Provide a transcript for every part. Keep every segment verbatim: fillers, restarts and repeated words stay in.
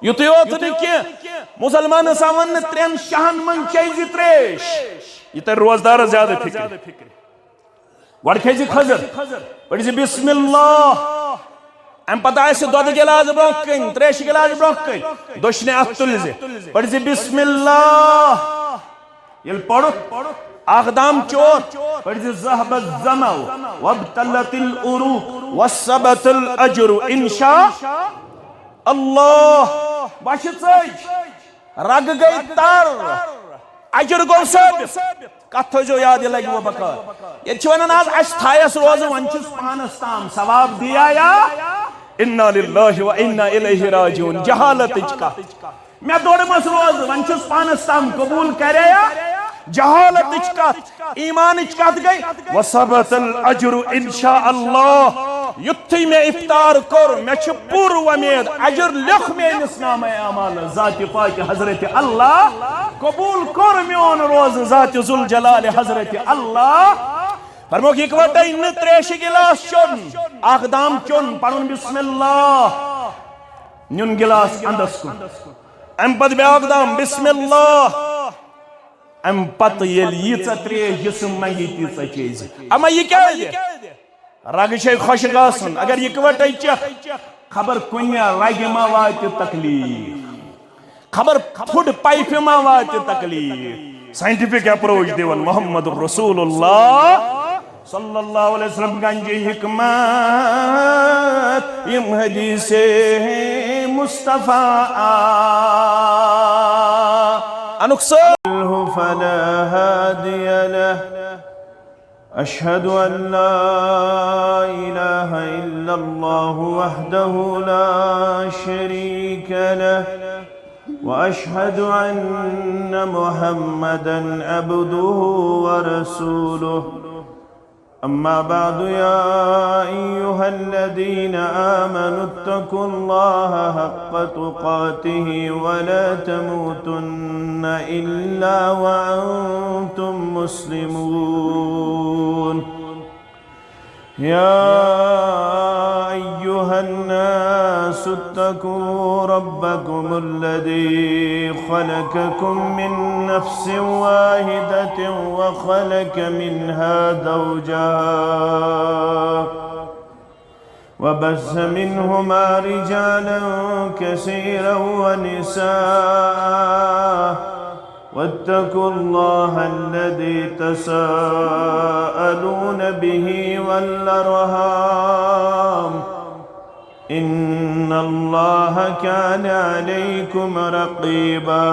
یُتُے یوت نہٕ کینٛہہ، مُسلمانس آو وننہٕ، ترٛٮ۪ن شاہن منٛز چیٚیہِ زِ ترٛیش۔ یہِ ترِ روزدارس زیادٕ فِکرِ۔ گۄڈٕ کھیٚیہِ زِ کھٔزٕر، پٔرۍ زِ بسم اللہ۔ امہِ پتہٕ آسہِ دۄدٕ گِلاس برٛونٛہہ کنہِ، ترٛیشہِ گِلاس برٛونٛہہ کنہِ، دٔچھنہِ اتھٕ تُلۍ زِ، پٔرۍ زِ بسم اللہ۔ ییٚلہِ پوٚرُتھ، اکھ دام چوتھ، پٔرۍ زِ ذهب الظمأ وابتلت العروق وثبت الأجر إن شاء اللہ۔ بۄچھِ ژٔج، رگہٕ گٔے تر، اجر گوٚو ثٲبت۔ کتھ تھٲیزیو یاد، یہِ لگہِ وۄنۍ بکار۔ ییٚتہِ چھِ ونان آز اسہِ تھایس روزٕ، وۄنۍ چھُس پانس تام، ثواب دِیا یا؟ انا للہ و انا الیہ راجعون۔ جہالتٕچ کتھ۔ مےٚ دوٚرمس روزٕ، وۄنۍ چھُس پانس تام، قبول کرے یا؟ جہالتٕچ کتھ۔ ایمانٕچ کتھ گٔے، وثبت الاجر ان شاء اللہ۔ یُتھُے مےٚ افطار کوٚر، مےٚ چھِ پوٗرٕ وۄمید، اجر لیوٚکھ میٲنِس نامہ اعمالس ذاتِ پاک حضرت اللہ۔ قبول کوٚر میون روزٕ ذاتِ ذوالجلال حضرت اللہ۔ فرمووُکھ، اکوٹے نہٕ تریشہِ گلاس چیوٚن، اکھ دام چیوٚن، پرُن بسم اللہ، نیُن گلاس اندس کُن، امہِ پتہٕ بیاکھ دام بسم اللہ۔ امہِ پتہٕ ییٚلہِ ییٖژاہ تریش جسم منگہِ، تیٖژاہ چیٚیہِ زِ۔ اما یہِ کیٛازِ؟ رگہٕ چھے خۄشک آسان، اگر یکوٹے چکھ، خبر کُنہِ رگہِ ما واتہِ تکلیف، خبر فُڈ پایپہِ ما واتہِ تکلیف۔ سائنٹیفک اپروچ دِوان محمد رسول اللہ صلی اللہ علیہ وسلم۔ گنجہِ حکمت، یم حدیث مصطفیٰ آ۔ انُک سۭتۍ۔ فلا هادي له. أشهد أن لا إله إلا الله وحده لا شريك له، وأشهد أن محمدا عبده ورسوله. أما بعد، يا أيها الذين آمنوا اتقوا الله حق تقاته ولا تموتن إلا وأنتم مسلمون. يا أيها الناس اتقوا ربكم الذي خلقكم من نفس واحدة وخلق منها زوجها وبث منهما رجالا كثيرا ونساء، واتقوا الله الذي تساءلون به والأرحام، إن الله كان عليكم رقيبا.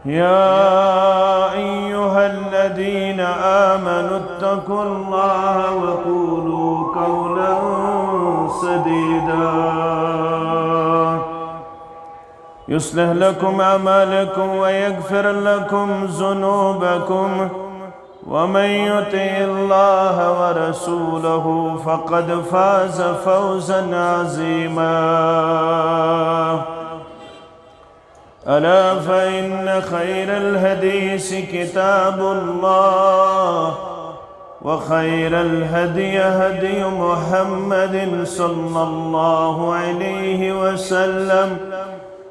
يا أيها الذين آمنوا اتقوا الله وقولوا قولا سديدا، يصلح لكم أعمالكم ويغفر لكم ذنوبكم، ومن يطع الله ورسوله فقد فاز فوزا عظيما. ألا فإن خير الحديث كتاب الله، وخير الهدي هدي محمد صلى الله عليه وسلم،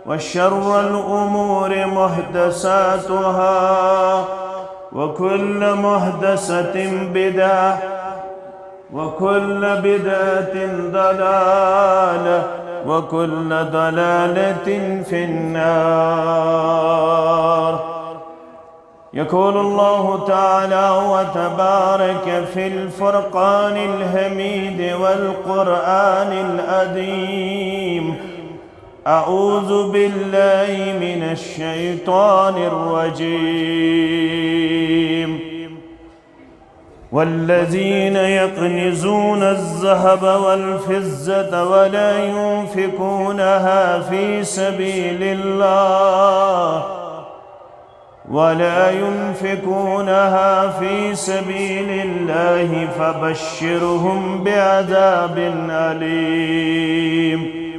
وشر الأمور محدثاتها، وكل محدثة بدعة، وكل بدعة ضلالة، وكل ضلالة في النار. يقول الله تعالى وتبارك في الفرقان الحميد والقرآن العظيم: أعوذ بالله من الشيطان الرجيم. والذين يكنزون الذهب والفضة ولا ينفقونها في سبيل الله، ولا ينفقونها في سبيل الله فبشرهم بعذاب أليم.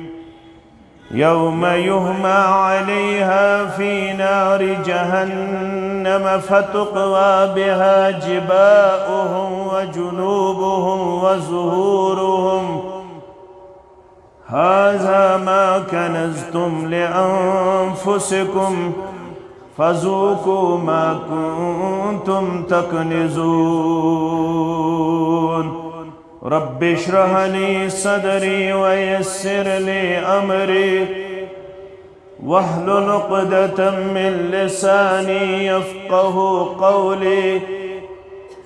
يوم يحمى عليها في نار جهنم فتكوى بها جباههم وجنوبهم وظهورهم، هذا ما كنزتم لأنفسكم فذوقوا ما كنتم تكنزون. رب اشرح لي صدري ويسر لي أمري واحلل عقدة من لساني يفقه قولي.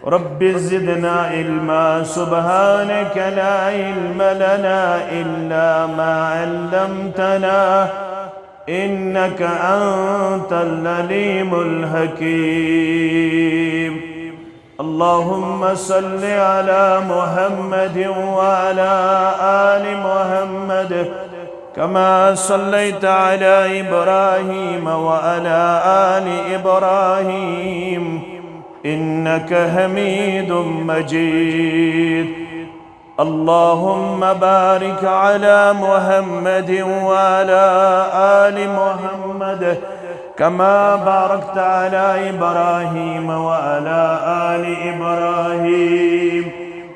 رب زدنا علما. سبحانك لا علم لنا إلا ما علمتنا إنك أنت العليم الحكيم. اللهم صل على محمد وعلى آل محمد كما صليت على إبراهيم وعلى آل إبراهيم إنك حميد مجيد. اللهم بارك على محمد وعلى آل محمد كما باركت على إبراهيم وعلى آل إبراهيم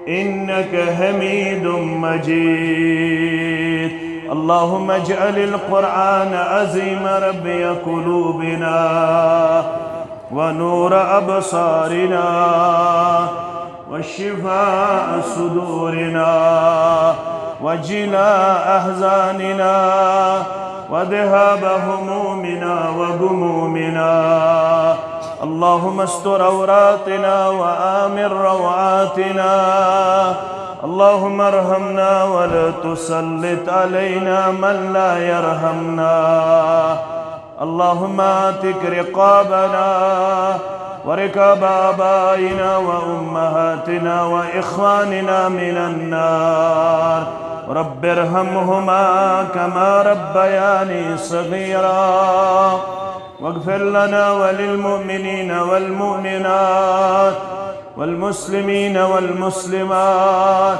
إنك حميد مجيد. اللهم اجعل القرآن عظيم ربيع قلوبنا ونور أبصارنا وشفاء صدورنا وجلاء أحزاننا وذهاب همومنا وغمومنا. اللهم استر عوراتنا وآمن روعاتنا. اللهم ارحمنا ولا تسلط علينا من لا يرحمنا. اللهم اعتق رقابنا ورقاب آبائنا وأمهاتنا وإخواننا من النار. رب ارحمهما كما ربياني صغيرا. واغفر لنا وللمؤمنين والمؤمنات والمسلمين والمسلمات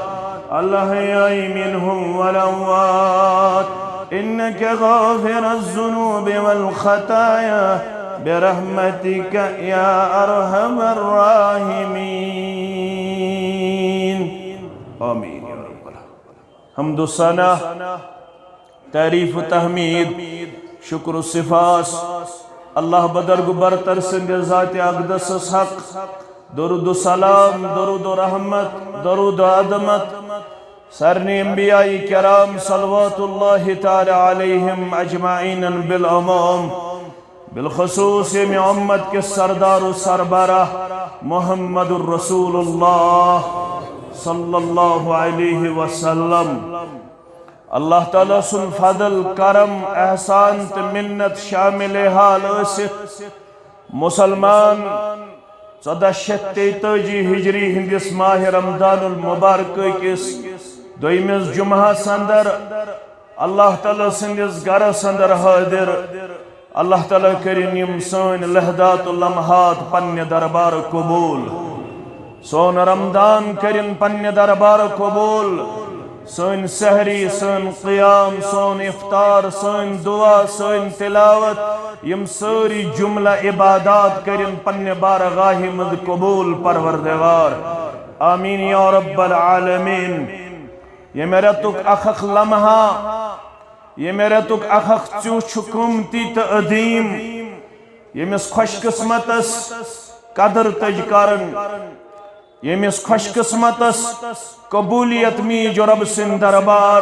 الأحياء منهم والأموات إنك غافر الذنوب والخطايا برحمتك يا أرحم الراحمين. آمين يا رب العالمين. حمد و ثنا، تعریف و تحمید، شکر و سپاس اللہ بدرگ و برتر سند ذات اقدسس حق، درود و سلام، درود و رحمت، درود و عظمت سارنی انبیاء کرام صلوات اللہ تعالی علیہم اجمعین بالعموم، بالخصوص یمہ امت کس سردار و سربراہ محمد رسول اللہ صلی اللہ علیہ وسلم۔ اللہ تعالیٰ سُنٛد فضل، کرم، احسان تہٕ منت شامل حال ٲسِتھ، مسلمان ژۄدہ شیتھ تیتٲجی ہجری ہٕنٛدِس ماہ رمضان المبارک کِس دوٚیمِس جمعہس اندر اللہ تعالیٰ سٕنٛدِس گرس اندر حٲضِر۔ اللہ تعالیٰ کٔرِن یِم سٲنۍ لحظات و لمحات پننہِ دربار قبول۔ سون رمضان کٔرِن پننہِ دربار قبول۔ سٲنۍ سحری، سٲنۍ قیام، سون افطار، سٲنۍ دعا، سٲنۍ تلاوت، یِم سٲری جملہ عبادات کٔرِن پننہِ بارگاہہِ منٛز قبول پروردگار۔ آمین یا رب العالمین۔ ییٚمہِ رٮ۪تُک اکھ اکھ لمحہ، ییٚمہِ رٮ۪تُک اکھ اکھ ژیوٚ چھُ قۭمتی تہٕ عظیٖم۔ ییٚمِس خۄش قسمتس قدر تج کرن، ییٚمِس خۄش قسمتس قبولیت میج رب سٕنٛدِ دربار۔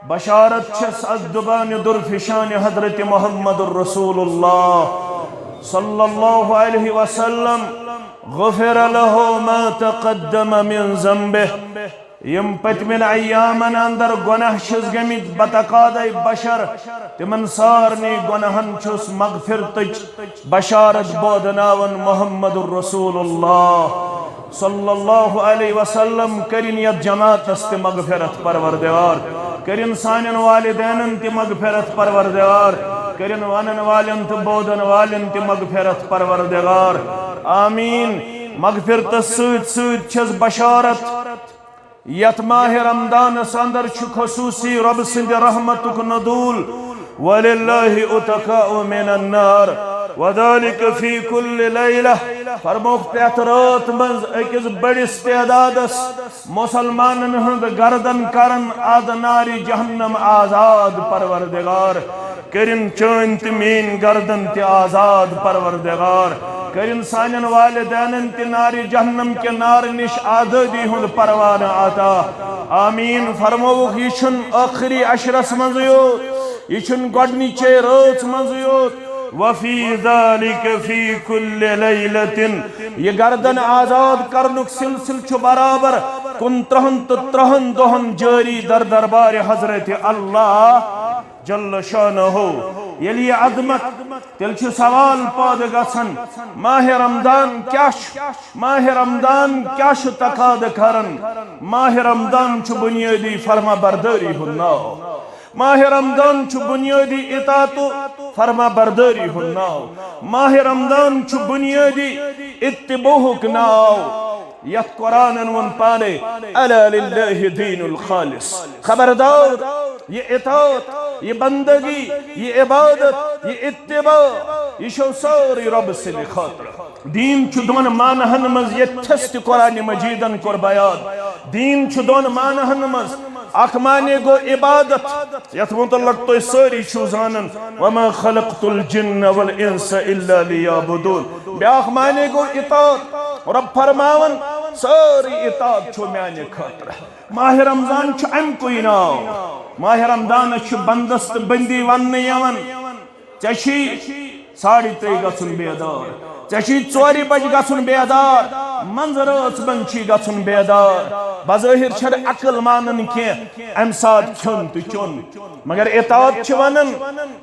بشارت چھس از دُبانہِ درفشانِ حضرت محمد رسول اللہ صلی اللہ علیہ وسلم، غفر له ما تقدم من ذنبه۔ یِم پٔتمٮ۪ن ایامن اندر گۄناہ چھِس گٔمٕتۍ بتقاضے بشر، تِمن سارنٕے گۄناہن چھُس مغفرتٕچ بشارت بودناون محمد رسول اللہ صلی اللہ علیہ وسلم۔ کٔرِن یتھ جماعتس تہِ مغفرت پروردگار، کٔرِن سانٮ۪ن والدینن تہِ مغفرت پروردگار، کٔرِن ونن والٮ۪ن تہٕ بودن والٮ۪ن تہِ مغفرت پروردگار۔ آمین۔ مغفرتس سۭتۍ سۭتۍ چھس بشارت، یتھ ماہ رمضانس اندر چھُ خصوصی رب سٕنٛدِ رحمتُک نزول، وللہ عتقاء من النار، وذلك في كل لیلہ۔ فرمووُکھ، پرٛٮ۪تھ رٲژ منٛز أکِس بٔڑِس تعدادس مسلمانن ہُنٛد گردن کرن از نارِ جہنم آزاد، پروردگار، کٔرِن چٲنۍ تہٕ میٲنۍ گردن تہِ آزاد، پروردگار، کٔرِن سانٮ۪ن والدینن تہِ نارِ جہنم کہِ نارٕ نِش آزٲدی ہُنٛد پروانہٕ عطا۔ آمین۔ فرمووُکھ، یہِ چھُنہٕ ٲخری عشرس منٛزٕے یوت، یہِ چھُنہٕ گۄڈٕنِچے رٲژ منٛزٕے یوت۔ وفی ذلک فی کل لیلۃ، یہِ گردن آزاد کرنُک سلسلہٕ چھُ برابر کُنترٕہن تہٕ ترٕہن دۄہن جٲری در دربارِ حضرت اللہ جل شانہ۔ ییٚلہِ یہِ عظمت، تیٚلہِ چھُ سوال پٲدٕ گژھان، ماہِ رمضان کیٛاہ چھُ؟ ماہِ رمضان کیٛاہ چھُ تقاضہٕ کران؟ ماہِ رمضان چھُ بُنیٲدی فرما بردٲری ہُنٛد ناو۔ ماہِ رمضان چھُ بُنیٲدی اطاعت و فرما بردٲری ہُنٛد ناو۔ ماہِ رمضان چھُ بُنیٲدی اتباعُک ناو، یتھ قرآنن ووٚن پانے، الا للہ دین الخالص۔ خبردار، یہِ اطاعت، یہِ بندگی، یہِ عبادت، یہِ اتباع، یہِ چھو سٲرٕے رۄبہٕ سٕنٛدِ خٲطرٕ۔ دین چھُ دۄن معناہن منٛز، ییٚتھس تہِ قرآن مجیدن کوٚر بیان۔ دین چھُ دۄن معناہن منٛز۔ اکھ معنی گوٚو عبادت، یتھ متعلق تُہۍ سٲری چھِو زانان، وما خلقت الجن والانس الا لیعبدون۔ بیاکھ معنی گوٚو اطاعت۔ رۄب فرماوان، سٲرٕے اطاعت چھو میانہِ خٲطرٕ۔ ماہِ رمضان چھُ امہِ کُے ناو۔ ماہِ رمضانس چھُ بندس تہٕ بندی وننہٕ یِوان۔ ژےٚ چھی ساڑِ ترٛےٚ گژھُن بیدار، ژےٚ چھی ژورِ بجہِ گژھُن بیدار، منٛزٕ رٲژ منٛز چھی گژھُن بیدار۔ بظٲہر چھَنہٕ عقل مانان کینٛہہ، امہِ ساتہٕ کھیوٚن تہٕ چیوٚن، مگر اطاعت چھِ ونان،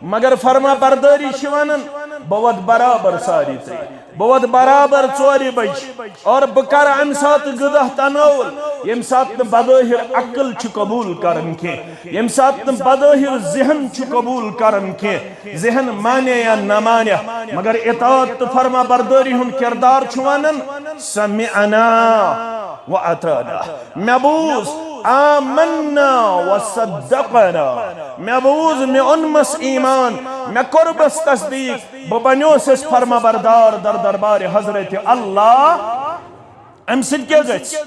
مگر فرما بردٲری چھِ ونان، بہٕ وَتہٕ برابر ساڑِ ترٛےٚ۔ بہٕ وَتہٕ برابر ژورِ بجہِ اور بہٕ کرٕ اَمہِ ساتہٕ غذا تناول، ییٚمہِ ساتہٕ نہٕ بظٲہر عقل چھُ قبوٗل کران کینٛہہ، ییٚمہِ ساتہٕ نہٕ بظٲہر ذہن چھُ قبوٗل کران کینٛہہ، ذہن مانے یا نہ مانے، مگر اطاعت تہٕ فرما بردٲری ہُنٛد کردار چھُ وَنان، سمعنا و اطعنا۔ مےٚ بوٗز، آمنا و صدقنا۔ مےٚ بوٗز، مےٚ اوٚنمس ایمان، مےٚ کوٚرمس تصدیق، بہٕ بنیوسس فرما بردار در دربار حضرت اللہ۔ امہِ سۭتۍ کیٛاہ گژھِ؟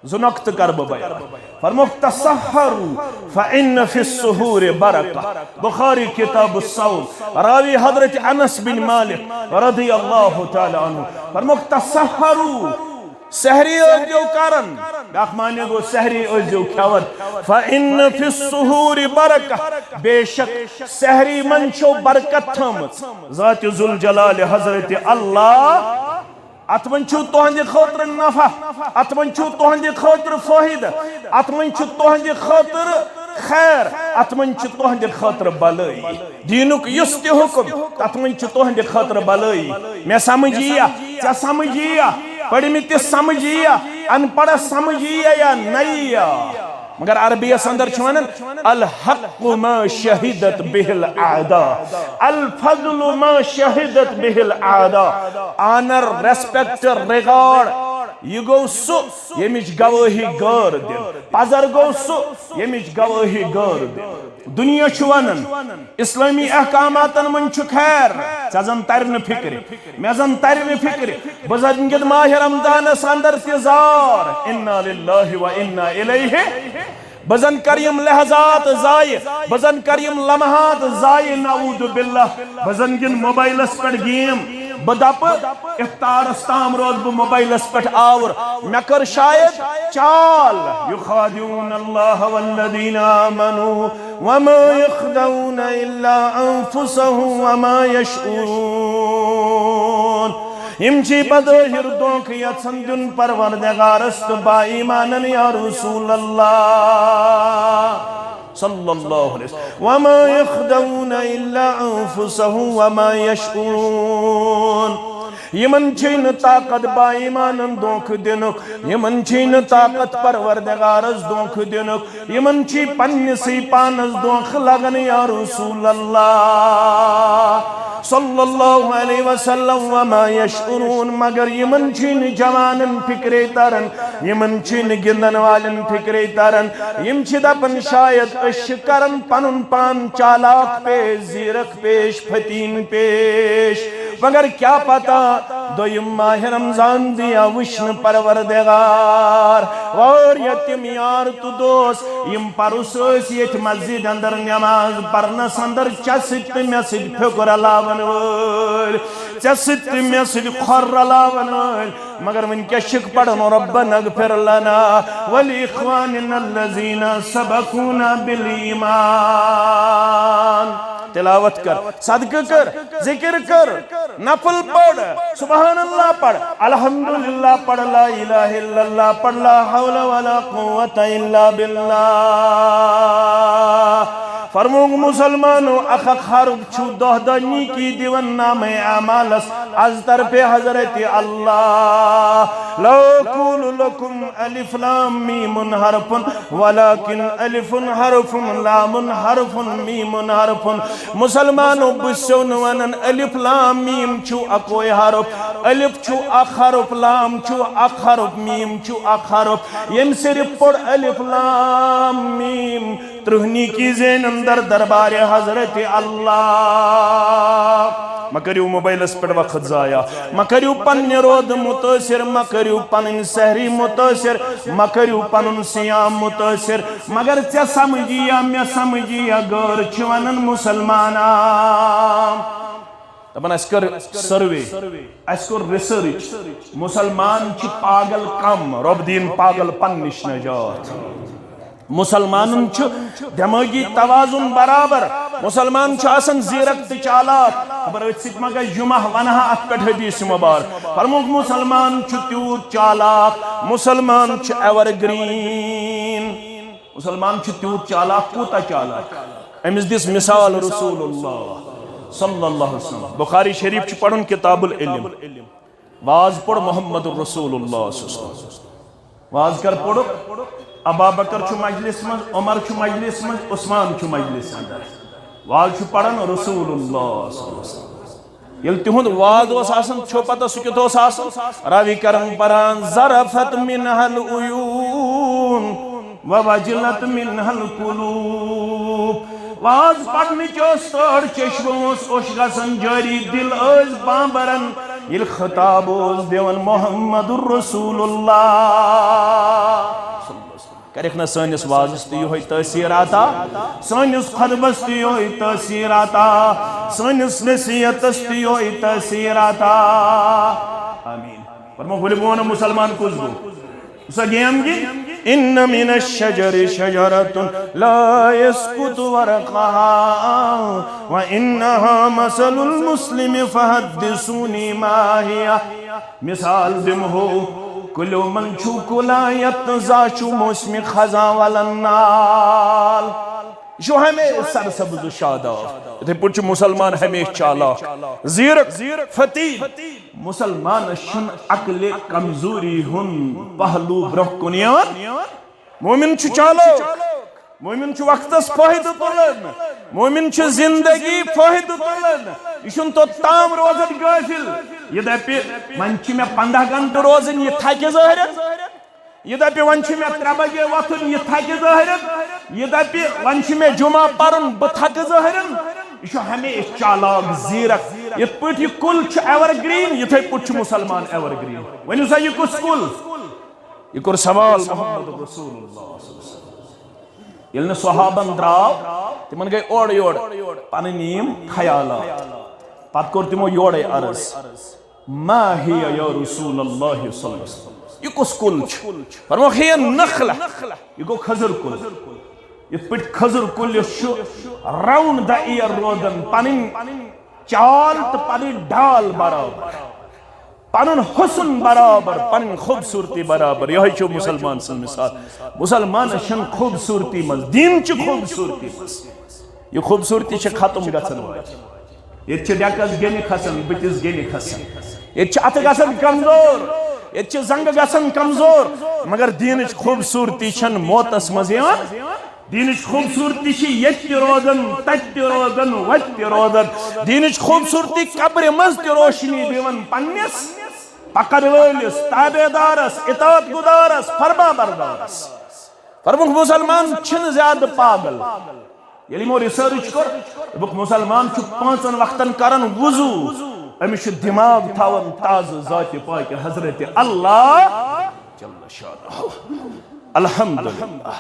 زٕ نۄقطہٕ کرٕ بہٕ بیان۔ فرمووُکھ، تسحروا فإن في السحور برکہ۔ بخاری کتاب الصوم، راوی حضرت انس بن مالک رضی اللہ تعالی عنہ۔ فرمووُکھ، تسحروا، سحری ٲسۍزیو کران۔ بیاکھ معنی گوٚو، سحری ٲسۍزیو کھٮ۪وان۔ فإن في السحور برکہ، بے شک سحری منٛز چھو برکت تھٲمٕژ۔ ذات ذوالجلال حضرت اللہ، اتھ منٛز چھُ تُہنٛدِ خٲطرٕ نفع، اتھ منٛز چھُ تُہنٛدِ خٲطرٕ فٲیدٕ، اتھ منٛز چھُ تُہنٛدِ خٲطرٕ خیر، اتھ منٛز چھُ تُہنٛدِ خٲطرٕ بلٲیی۔ دینُک یُس تہِ حُکم، تتھ منٛز چھُ تُہنٛدِ خٲطرٕ بلٲیی۔ مےٚ سمجھ یِیا، ژےٚ سمجھ یِیا، پٔرمٕتِس سمجھ یِیا، ان پڑھس سمجھ یِیا یا نہ یِیا۔ مگر عربیس اندر چھِ ونان، الحق ما شہدت بہ الاعداء، الفضل ما شہدت بہ الاعداء۔ آنر، ریسپیکٹ، ریگارڈ، یہِ گوٚو سُہ ییٚمِچ گوٲہی غٲر دِن۔ پزر گوٚو سُہ ییٚمِچ گوٲہی غٲر دِن۔ دُنیا چھُ ونان، اسلٲمی احکاماتن منٛز چھُ خیر، ژےٚ زن ترِ نہٕ فکرِ، مےٚ زن ترِ نہٕ فکرِ۔ بہٕ زن گِنٛدٕ ماہِ رمضانس اندر تہِ زار۔ انا للہ و انا الیہ۔ بہٕ زن کرٕ یِم لحظات ضایع، بہٕ زن کرٕ یِم لمحات ضایع، نعوذ باللہ۔ بہٕ زن گِنٛدٕ موبایلس پٮ۪ٹھ گیم۔ بہٕ دپہٕ، افطارس تام روزٕ بہٕ موبایلس پٮ۪ٹھ آوُر۔ مےٚ کٔر شاید چال۔ یخادعون اللہ والذین آمنوا وما یخدعون الا انفسهم وما یشعرون۔ یِم چھِ بظٲہر دھوکہٕ یژھان دیُن پروردگارس تہٕ با ایمانن یا رسول اللہ۔ صلی اللہ علیہ وسلم۔ وما یخدعون الا انفسهم وما یشعرون۔ یِمن چھے نہٕ طاقت با ایمانن دھوکہٕ دِنُک، یِمن چھے نہٕ طاقت پروردگارس دھوکہٕ دِنُک، یِمن چھے پننسٕے پانس دھوکہٕ لگان یا رسول اللہ صلی اللہ علیہ وسلم۔ وما یشعرون، مگر یِمن چھے نہٕ جوانن فکرے تران، یِمن چھے نہٕ گِنٛدن والٮ۪ن فکرے تران، یِم چھِ دپان شاید أسۍ چھِ کران پنُن پان چالاک پیش، زیرک پیش، فتین پیش، مگر کیا پتہ دوٚیِم ماہِ رمضان دِیا وٕچھنہٕ پروردگار۔ واریاہ تِم یار تہٕ دوس یِم پرُس ٲسۍ ییٚتھۍ مسجد اندر نماز پرنس اندر، ژےٚ سۭتۍ تہٕ مےٚ سۭتۍ پھیُک رلاون وٲلۍ، ژےٚ سۭتۍ تہٕ مےٚ سۭتۍ کھۄر رلاون وٲلۍ، مگر وٕنکیٚس چھِکھ پران ربنا اغفر لنا ولاخواننا الذین سبقونا بالایمان۔ تلاوت کر، صدقہٕ کر، ذکر کر، نفل پڑھ، سبحان اللہ پڑھ، الحمدللہ پڑھ، لا الہ الا اللہ پڑھ، لا حول ولا قوت الا باللہ۔ فرموک مسلمانو، اکھ اکھ حرف چھُ دہ دہ نیکی دِوان نامہ اعمالس از طرف حضرت اللہ۔ لا اقول لکم الف لام میم حرف ولکن الف حرف لام حرف میم حرف۔ مسلمانو، بہٕ چھُسو نہٕ ونان الف لام میم چھُ اکوے حرف، الف چھُ اکھ حرف، لام چھُ اکھ حرف، میم چھُ اکھ حرف۔ ییٚمۍ صرف پوٚر الف لام میم، ترٕٛہ نیکی زینن در دربار حضرت اللہ۔ مہ کٔرِو موبایلس پٮ۪ٹھ وقت ضایع، مہ کٔرِو پننہِ رودٕ مُتٲثر، مہ کٔرِو پنٕنۍ سحری مُتٲثر، مہ کٔرِو پنُن صیام مُتٲثر۔ مگر ژےٚ سمجھی یا مےٚ سمجھی یا غٲر چھِ ونان مسلمانا۔ دپان، اسہِ کٔر سروے، اسہِ کوٚر ریسرچ، مسلمان چھِ پاگل کم، رۄب دِیِن پاگل پننِش نجات۔ مسلمانن چھُ دمٲغی توازن برابر، مسلمان چھُ آسان زیرک تہٕ چالاک۔ خبر أتھۍ سۭتۍ ما گژھِ جمعہ، ونہٕ ہا اتھ پٮ۪ٹھ حدیث مبارک۔ فرموک، مسلمان چھُ تیوٗت چالاک، مسلمان چھُ ایور گرین۔ مسلمان چھُ تیوٗت چالاک، کوٗتاہ چالاک؟ أمِس دِژ مثال رسول اللہ صلی اللہ علیہ وسلم۔ بخاری شریف چھُ پرُن کتاب العلم۔ واز پوٚر محمد رسول اللہ صلی اللہ علیہ وسلم۔ واز کر پوٚرُکھ؟ ابا بکر چھُ مجلس منٛز، عمر چھُ مجلس منٛز، عثمان چھُ مجلس اندر۔ واز چھُ پران رسول اللہ صلی اللہ علیہ وسلم۔ ییٚلہِ تِہُنٛد واز اوس آسان، چھو پتہ سُہ کیُتھ اوس آسان؟ راوی کرن پران، ذرفت منها العیون ووجلت منها القلوب۔ واز پرنٕچ ٲس تٔڑ، چشمہٕ اوس اوٚش گژھان جٲری، دِل ٲسۍ بامبران، ییٚلہِ خطاب اوس دِوان محمد رسول اللہ۔ کَرٮ۪کھ نہ سٲنِس وازَس تہِ یِہوٚے تٲثیٖر عطا، سٲنِس خطبَس تہِ یِہوٚے تٲثیٖر عطا، سٲنِس نصیحتَس تہِ یِہوٚے تٲثیٖر عطا۔ آمیٖن۔ فرمو، ؤلِو بہٕ وَنہٕ مُسلمان کُس گوٚو؟ سۄ گیم گِنٛد۔ ان من الشجر شجرة لا يسقط ورقها وانها مثل المسلم فحدثوني ما هي۔ مثال دِمہو، کُلیو منٛز چھُ کُلا یتھ زا چھُ موسمِ خزاں ولان نال۔ یہِ چھُ ہمیشہِ سرسبز و شاداب۔ یِتھے پٲٹھۍ چھُ مُسلمان ہمیشہِ چالاک، زیرک، فتی۔ مُسلمانس چھُنہٕ عقلہِ کمزوری ہُنٛد پہلو برٛونٛہہ کُن یِوان۔ مومن چھُ چالاک، مومن چھُ وقتس فٲیدٕ تُلان، مومن چھُ زندگی فٲیدٕ تُلان۔ یہِ چھُنہٕ توٚتام روزان غٲفل۔ یہِ دپہِ، وۄنۍ چھِ مےٚ پنٛداہ گنٹہٕ روزان، یہِ تھکہِ ظٲہرن۔ یہِ دپہِ، وۄنۍ چھُ مےٚ ترٛےٚ بجے وۄتھُن، یہِ تھکہِ ظٲہرن۔ یہِ دپہِ، وۄنۍ چھُ مےٚ جمعہ پرُن، بہٕ تھکہٕ ظٲہرن۔ یہِ چھُ ہمیشہِ چالاک، زیرک۔ یِتھ پٲٹھۍ یہِ کُل چھُ ایور گرین، یِتھے پٲٹھۍ چھُ مُسلمان ایور گرین۔ ؤنِو سا، یہِ کُس کُل؟ یہِ کوٚر سوال محمد رسول اللہ صلی اللہ علیہ وسلم۔ ییٚلہِ نہٕ صحابن درٛاو، تِمن گٔے اورٕ یورٕ پنٕنۍ یِم خیالات۔ پتہٕ کوٚر تِمو یورے عرض، ما ہی یا رسول اللہ صلی اللہ علیہ وسلم، یہِ کُس کُل چھُ؟ فرمووُکھ، ہی نخلہ، یہِ گوٚو کھٔزٕر کُل۔ یِتھ پٲٹھۍ کھٔزٕر کُلِس چھُ round the year روزان، پنٕنۍ چال تہٕ پنٕنۍ ڈال برابر، پنُن حسن برابر، پنٕنۍ خوبصورتی برابر۔ یِہوٚے چھُ مُسلمان سٕنٛز مثال۔ مُسلمانس چھَنہٕ خوبصورتی منٛز، دیٖنچہِ خوبصورتی منٛز۔ یہِ خوبصورتی چھِ ختم گژھن واجہِ۔ ییٚتہِ چھِ ڈٮ۪کس گیٚنہِ کھسان، بٕتھِس گیٚنہِ کھسان۔ ییٚتہِ چھِ اَتھٕ گژھان کمزور، ییٚتہِ چھِ زنٛگہٕ گژھان کمزور، مگر دیٖنٕچ خوبصورتی چھَنہٕ موتس منٛز یِوان۔ دیٖنٕچ خوٗبصوٗرتی چھِ ییٚتہِ تہِ روزان، تَتہِ تہِ روزان، وَتہِ تہِ روزان۔ دیٖنٕچ خوٗبصوٗرتی قبرِ منٛز تہِ روشنی دِوان پننِس پکن وٲلِس، تابع دارس، اطاعت گُزارس، فرما بردارس۔ فرمووُکھ، مُسلمان چھِنہٕ زیادٕ پاگل۔ ییٚلہِ یِمو research کوٚر، دوٚپُکھ، مُسلمان چھُ پانٛژن وقتن کران وضو، أمِس چھُ دِماغ تھاوان تازٕ ذاتِ پاکہِ حضرت اللہ جل شانہ۔ الحمدللہ۔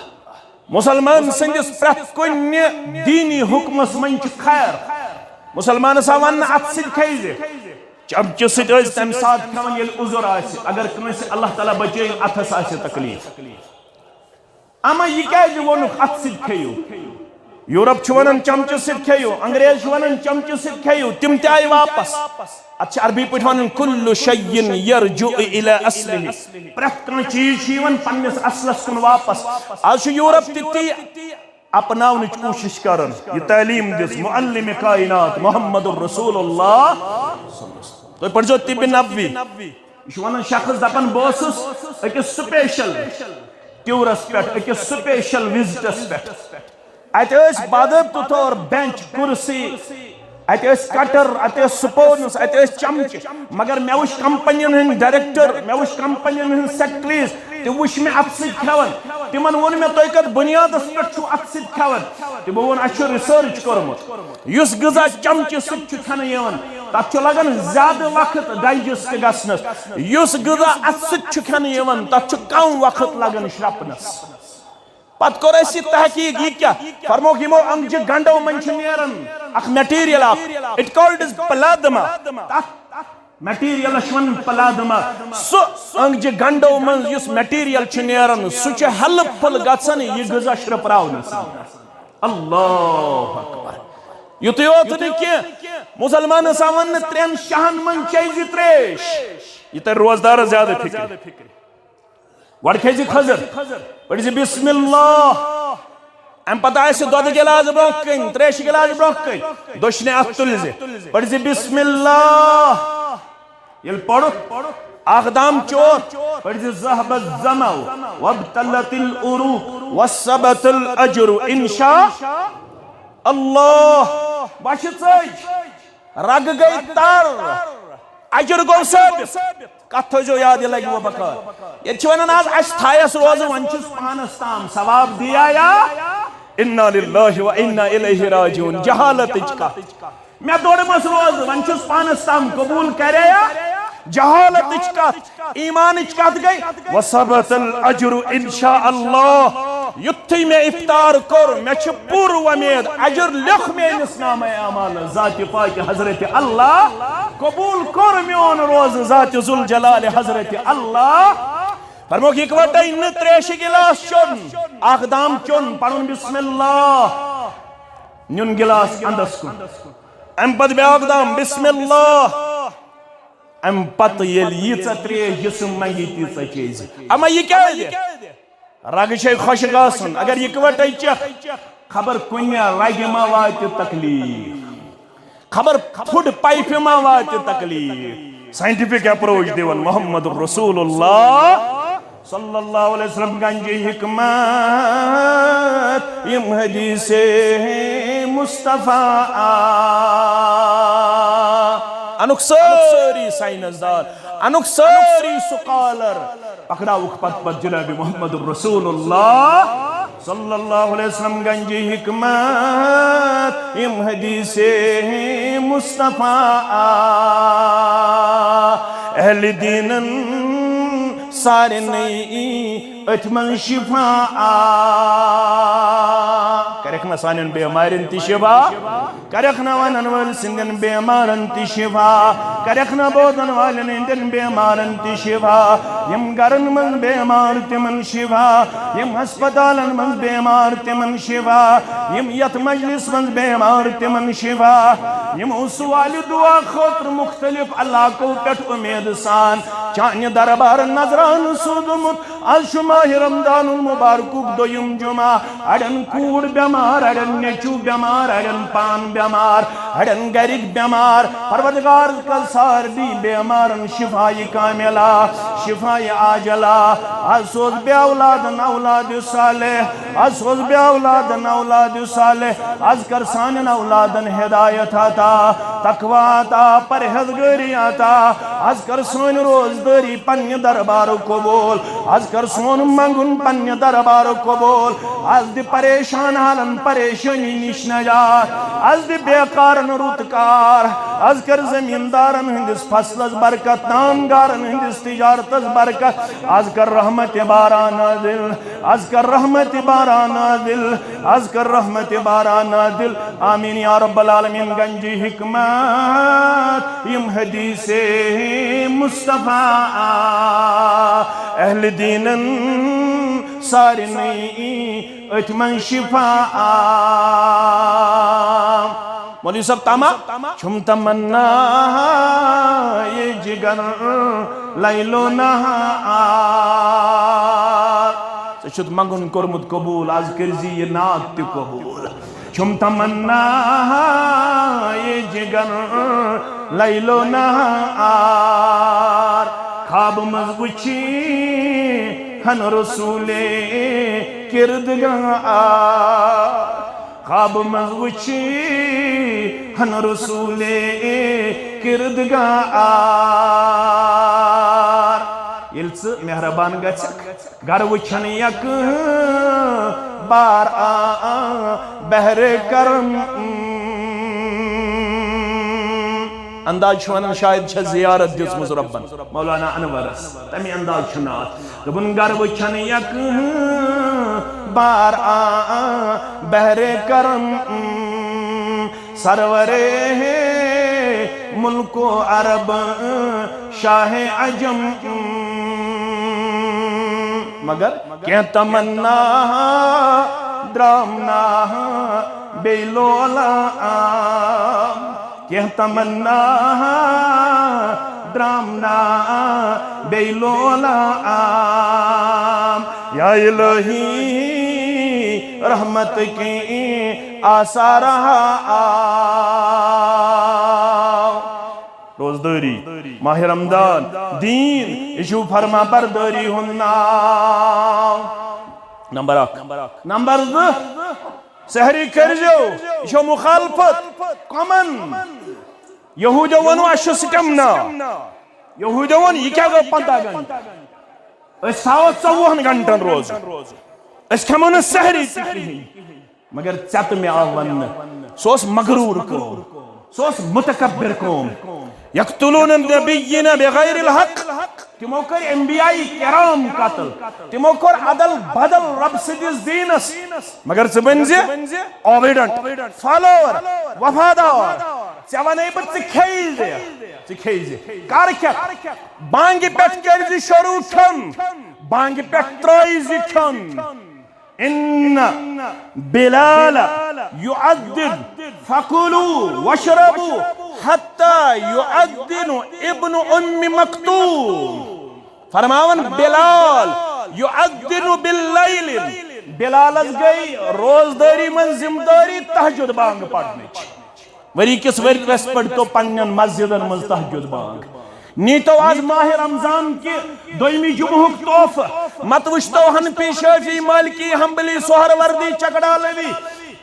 مسلمان سٕنٛدِس پرٛٮ۪تھ کُنہِ دیٖنی حُکمس منٛز چھُ خیر۔ مسلمانس آو وننہٕ، اتھٕ سۭتۍ کھیٚیہِ زِ۔ چمچہٕ سۭتۍ ٲسۍ تمہِ ساتہٕ کھٮ۪وان، ییٚلہِ عُذر آسہِ، اگر کٲنٛسہِ اللہ تعالیٰ بچٲیِن، اتھس آسہِ تکلیف۔ اما یہِ کیازِ ووٚنُکھ اتھٕ سۭتۍ کھیٚیِو؟ یورپ چھُ ونان چمچہٕ سۭتۍ کھیٚیِو، انگریز چھُ ونان چمچہٕ سۭتۍ کھیٚیِو، تِم تہِ آیہِ واپس۔ اتھ چھِ عربی پٲٹھۍ ونان کل شیء یرجع الی اصلہ، پرٛٮ۪تھ کانٛہہ چیٖز چھُ یِوان پننِس اصلس کُن واپس۔ آز چھُ یورپ تہِ تی اپناونٕچ کوٗشش کران، یہِ تعلیٖم دِژ معلم کائنات محمد رسول اللہ۔ تُہۍ پٔرۍزیو طب نبوی۔ یہِ چھُ ونان شخص دپان، بہٕ اوسُس أکِس سپیشل ٹیورس پٮ۪ٹھ، أکِس سپیشل وزٹس پٮ۪ٹھ۔ اتہِ ٲسۍ باضٲبطہٕ طور بینچ، کرسی، اتہِ ٲسۍ کٹر، اتہِ ٲسۍ سپونس، اتہِ ٲسۍ چمچہٕ۔ مگر مےٚ وٕچھ کمپنین ہٕنٛدۍ ڈائریکٹر، مےٚ وٕچھ کمپنین ہٕنٛدۍ سیکرٹریز، تِم وٕچھ مےٚ اتھٕ سۭتۍ کھٮ۪وان۔ تِمن ووٚن مےٚ، تُہۍ کتھ بنیادس پٮ۪ٹھ چھِو اتھٕ سۭتۍ کھٮ۪وان؟ تِمو ووٚن، اسہِ چھُ ریسرچ کوٚرمُت، یُس غذا چمچہٕ سۭتۍ چھُ کھٮ۪نہٕ یِوان، تتھ چھُ لگان زیادٕ وقت ڈائجسٹ گژھنس۔ یُس غذا اتھٕ سۭتۍ چھُ کھٮ۪نہٕ یِوان، تتھ چھُ کم وقت لگان شرپنس۔ پتہٕ کوٚر اَسہِ یہِ تحقیٖق، یہِ کیٛاہ؟ فرمووُکھ، یِمو أنٛگجہِ گنٛڈو منٛز چھُ نیران اکھ material اکھ، it called is plasma۔ تتھ materialس چھِ وَنان plasma۔ سُہ أنٛگجہِ گنٛڈو منٛز یُس material چھُ نیران، سُہ چھُ helpful گژھان یہِ غذا شرٛپراونس۔ اللہ اکبر۔ یُتُے یوت نہٕ کینٛہہ، مسلمانس آو وننہٕ، ترٛٮ۪ن شاہن منٛز چیٚیہِ زِ ترٛیش۔ یہِ ترِ روزدارس زیادٕ فکرِ۔ گۄڈٕ کھیٚیہِ زِ کھٔزٕر، پٔرۍ زِ بسم اللہ۔ امہِ پتہٕ آسہِ دۄدٕ گِلاس برونٛہہ کنہِ، ترٛیشہِ گِلاس برونٛہہ کنہِ، دٔچھنہِ اتھٕ تُلۍ زِ، پٔرۍ زِ بسم اللہ۔ ییٚلہِ پوٚرُتھ، اکھ دام چوٚر، پٔرۍ زِ ذهب الظمأ وابتلت العروق وثبت الأجر إن شاء اللہ۔ بس چھِ ژٔج۔ رگہٕ گٔے تر، اجر گوٚو ثٲبت۔ کتھ تھٲیزیو یاد، یہِ لگہِ وۄنۍ بکار۔ ییٚتہِ چھِ ونان آز، اسہِ تھایس روزٕ، وۄنۍ چھُس پانس تام، ثواب دِیا یا؟ انا للہ و انا الیہ راجعون۔ جہالتٕچ کتھ۔ مےٚ دوٚرمس روزٕ، وۄنۍ چھُس پانس تام، قبول کرے یا؟ جہالتٕچ کتھ۔ ایمانٕچ کتھ گٔے، وثبت الاجر ان شاء اللہ۔ یُتھُے مےٚ افطار کوٚر، مےٚ چھُ پوٗرٕ وۄمید، اجر لیوٚکھ میٲنِس نامہ اعمالس ذاتِ پاکہِ حضرت اللہ۔ قبول کوٚر میون روزٕ ذاتِ ذوالجلال حضرت اللہ۔ فرمووُکھ، اکوٹے نہٕ تریشہِ گلاس چیوٚن، اکھ دام چیوٚن، پرُن بسم اللہ، نیُن گلاس اندس کُن، امہِ پتہٕ بیاکھ دام بسم اللہ۔ امہِ پتہٕ ییٚلہِ ییٖژاہ تریش جسم منگہِ، تیٖژاہ چیٚیہِ زِ۔ اما یہِ کیٛازِ؟ رگہٕ چھے خۄشک آسان، اگر یِکوٹے چکھ، خبر کُنہِ رگہِ ما واتہِ تکلیف، خبر فُڈ پایپہِ ما واتہِ تکلیف۔ Scientific approach دِوان محمد رسول اللہ صلی اللہ علیہ وسلم گنجہِ حکمت، یِم حدیث مصطفیٰ آ۔ انُک سٲری ساینس دان، انُک سٲری سکالر پکڑاوُکھ پتہٕ پتہٕ جناب محمد رسول اللہ صلی اللہ علیہ وسلم گنجہِ حکمت، یِم حدیث مصطفیٰ آ۔ اہل دینن سارنٕے أتھۍ منٛز شفا آ۔ کرکھ نہ سانٮ۪ن بیمارٮ۪ن تہِ شفا، کرکھ نہ ونن وٲلۍ سٕنٛدٮ۪ن بیمارن تہِ شفا، کرکھ نہ بوزن والٮ۪ن ہٕنٛدٮ۪ن بیمارن تہِ شفا، یِم گرن منٛز بیمار تِمن شفا، یِم ہسپتالن منٛز بیمار تِمن شفا، یِم یتھ مجلس منٛز بیمار تِمن شفا، یِمو سوالہِ دعا خٲطرٕ مختلف علاقو پٮ۪ٹھ امید سان چانہِ دربار نذرانہٕ سوٗزمُت۔ از چھُ ماہِ رمضان المبارکُک دوٚیِم جمعہ۔ اڑٮ۪ن کوٗر بٮ۪مار، اڑٮ۪ن نیٚچوٗ بٮ۪مار، اڑٮ۪ن پان بٮ۪مار، اڑٮ۪ن گرِکۍ بٮ۪مار۔ پروردگار، کر سارنٕے بٮ۪مارن شفایہِ کاملہ، شفایہِ عاجلہ۔ از سوز بے اولادن اولاد صالح، از سوز بے اولادن اولاد صالح۔ از کر سانٮ۪ن اولادن ہدایت عطا۔ تقوی عطا، پرہیزگٲری عطا۔ از کر سٲنۍ روزدٲری پننہِ دربارُک قبول۔ از کر سون منگُن پننہِ دربارُک قبول۔ از دِ پریشان حالن پریشٲنی نِش نجات۔ از دِ بیکارن رُت کار۔ از کر زمیندارن ہٕنٛدِس فصلس برکت، کامگارن ہٕنٛدِس تجارتس برکت۔ از کر رحمت باران نازل۔ از کر رحمت باران نازل۔ از کر رحمت باران نازل۔ آمین یا رب العالمین۔ گنجِ حکمت یِم حدیثِ مصطفیٰ، اہلِ دیٖنن سارنٕے أتھۍ منٛز شفا۔ مولوی صٲب، تما چھُم تمنا یہِ جگر لیلو نہار۔ ژےٚ چھُتھ منگُن کوٚرمُت قبوٗل، از کٔرزِ یہِ نعت تہِ قبوٗل۔ چھُم تمنا یہِ جگر لیلو نہار۔ خواب منٛز وٕچھی ہن رسولے کردگار۔ خواب منٛز وٕچھی ہن رسولے کردگار۔ ییٚلہِ ژٕ مہربان گژھکھ، گر وٕچھن یک بار آ، آ، بحر کرم۔ انداز چھُ ونان شاید چھےٚ زیارت دِژمٕژ رۄبن مولانا انورس، تمہِ انداز چھُ نعت۔ دوٚپُن، گر وٕچھن یک بار آ، آ، بحر کرم، سرور ملک و عرب شاہ عجم۔ مگر کینٛہہ تمنا درام نہ بیٚیہِ لولام۔ کینٛہہ تمنا درام نہ بیٚیہِ لولام۔ یا الہی رحمت کی آثار ہا آو۔ روزدٲری، ماہِ رمضان، دیٖن، یہِ چھُ فرما بردٲری ہُنٛد ناو۔ نمبر اکھ۔ نمبر زٕ، سحری کٔرزیو، یہِ چھو مخالفت۔ کمن؟ یہوٗدیو ووٚن، اَسہِ چھُ سٹمنا۔ یہوٗدیو ووٚن، یہِ کیٛاہ گوٚو پنٛداہ گھنٹہٕ؟ أسۍ تھاوو ژۄوُہن گھنٹن روزٕ۔ أسۍ کھٮ۪مو نہٕ سحری تہِ کِہیٖنۍ۔ مگر ژےٚ تہٕ مےٚ آو وننہٕ، سُہ اوس مغروٗر قوم، سُہ اوس متکبر قوم۔ یقتلون النبیین بغیر الحق۔ تِمو کٔرۍ انبیاء کرام قتل، تِمو کوٚر ادل بدل رب سٕنٛدِس دیٖنس۔ مگر ژٕ بٔنۍ زِ obedient، follower، وفادار۔ ژےٚ ونے بہٕ، ژٕ کھیٚیہِ زِ، ژٕ کھیٚیہِ زِ۔ کر کھٮ۪کھ؟ بانگہِ پٮ۪ٹھ کٔرۍ زِ شروع کھیوٚن، بانگہِ پٮ۪ٹھ ترٛٲوۍ زِ کھیوٚن۔ ان بلال یؤذن فکلوا واشربوا حتی یؤذن ابن ام مکتوم۔ فرماوان، بلال یؤذن باللیل، بلالس گٔے روزدٲری منٛز ذمہٕ دٲری تہجد بانگ پرنٕچ۔ ؤری کِس ؤرِیَس پٮ۪ٹھ تو پننٮ۪ن مسجدن منٛز تہجد بانگ۔ نیٖتو آز ماہِ رمضان کہِ دوٚیمہِ جمعہُک تحفہٕ۔ مت وٕچھتو حنفی، شافعی، مالکی، حنبلی، سہروردی، چکڑالوی۔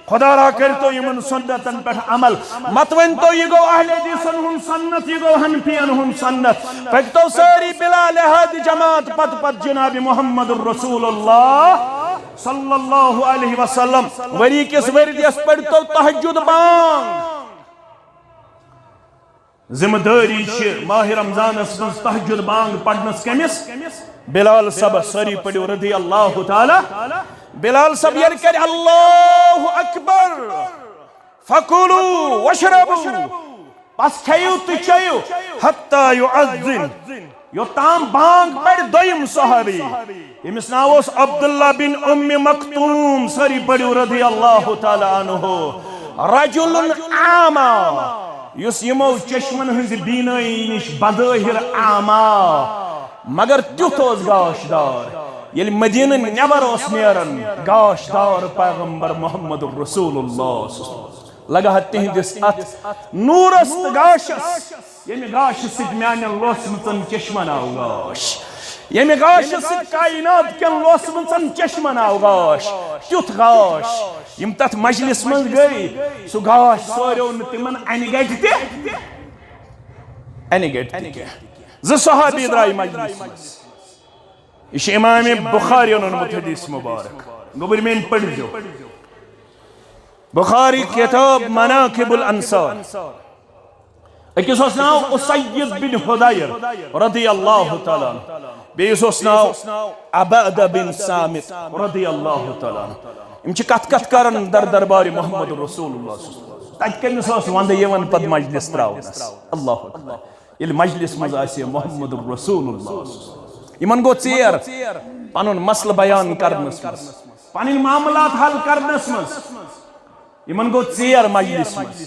خدا را کٔرتو یِمن سنتن پٮ۪ٹھ عمل۔ مت ؤنتو یہِ گوٚو اہل حدیثن ہُنٛد سنت، یہِ گوٚو حنفین ہُنٛد سنت۔ پٔکتو سٲری بلا لحاظ جماعت پتہٕ پتہٕ جناب محمد رسول اللہ صلی اللہ علیہ وسلم۔ ؤری کِس ؤرِیَس پٔرۍتو تہجد بانگ۔ ذمہ دٲری چھِ ماہِ رمضانس منٛز تہجد بانگ پرنس کٔمِس؟ بلال صٲبس۔ سٲری پٔرِو رضی اللہ تعالیٰ۔ بلال صٲب ییٚلہِ کرِ اللہ اکبر، فکلوا واشربوا، پس کھیٚیِو تہٕ چیٚیِو، حتی یؤذن، یوٚتام بانگ پرِ دوٚیِم صحابی، ییٚمِس ناو اوس عبداللہ بن ام مکتوم، سٲری پٔرِو رضی اللہ تعالیٰ عنہ۔ رجل اعمی، یُس یِمو چشمن ہٕنٛزِ بینٲیی نِش بظٲہر اعمی، مگر تیُتھ اوس گاش دار۔ ییٚلہِ مدینہٕ نٮ۪بر اوس نیران، گاش دار پیغمبر محمد رسول اللہ صلی اللہ علیہ وسلم۔ لگہٕ ہا تِہنٛدِس اتھ نورس تہٕ گاشس، ییٚمہِ گاشہٕ سۭتۍ میانٮ۪ن لوسمٕژن چشمن آو گاش۔ ییٚمہِ گاشہِ سۭتۍ کائنات کٮ۪ن لوسمٕژن چشمن آو گاش، تیُتھ گاش۔ یِم تتھ مجلس منٛز گٔے، سُہ گاش سوریو نہٕ تِمن انہِ گٹہِ تہِ، انہِ گٹہِ تہِ کینٛہہ۔ زٕ صحابی درٛاے مجلس منٛز۔ یہِ چھُ امام بخاری یَن اوٚنمُت حدیث مبارک۔ گوٚبُر میٲنۍ پٔرۍزیو۔ بخاری کتاب مناقب الانصار۔ أکِس اوس ناو اسید بن حضیر رضی اللہ تعالیٰ عنہ، بیٚیِس اوس ناو عبادہ بن صامت رضی اللہ تعالیٰ عنہ۔ یِم چھِ کتھ کتھ کران در دربار محمد رسول اللہ صلی اللہ علیہ وسلم۔ تتہِ کٔمِس ٲس وندٕ یِوان پتہٕ مجلس تراونس؟ اللہ اکبر۔ ییٚلہِ مجلس منٛز آسہِ محمد رسول اللہ، یِمن گوٚو ژیر پنُن مسلہٕ بیان کرنس منٛز، پنٕنۍ معاملات حل کرنس منٛز۔ یِمن گوٚو ژیر مجلس منٛز۔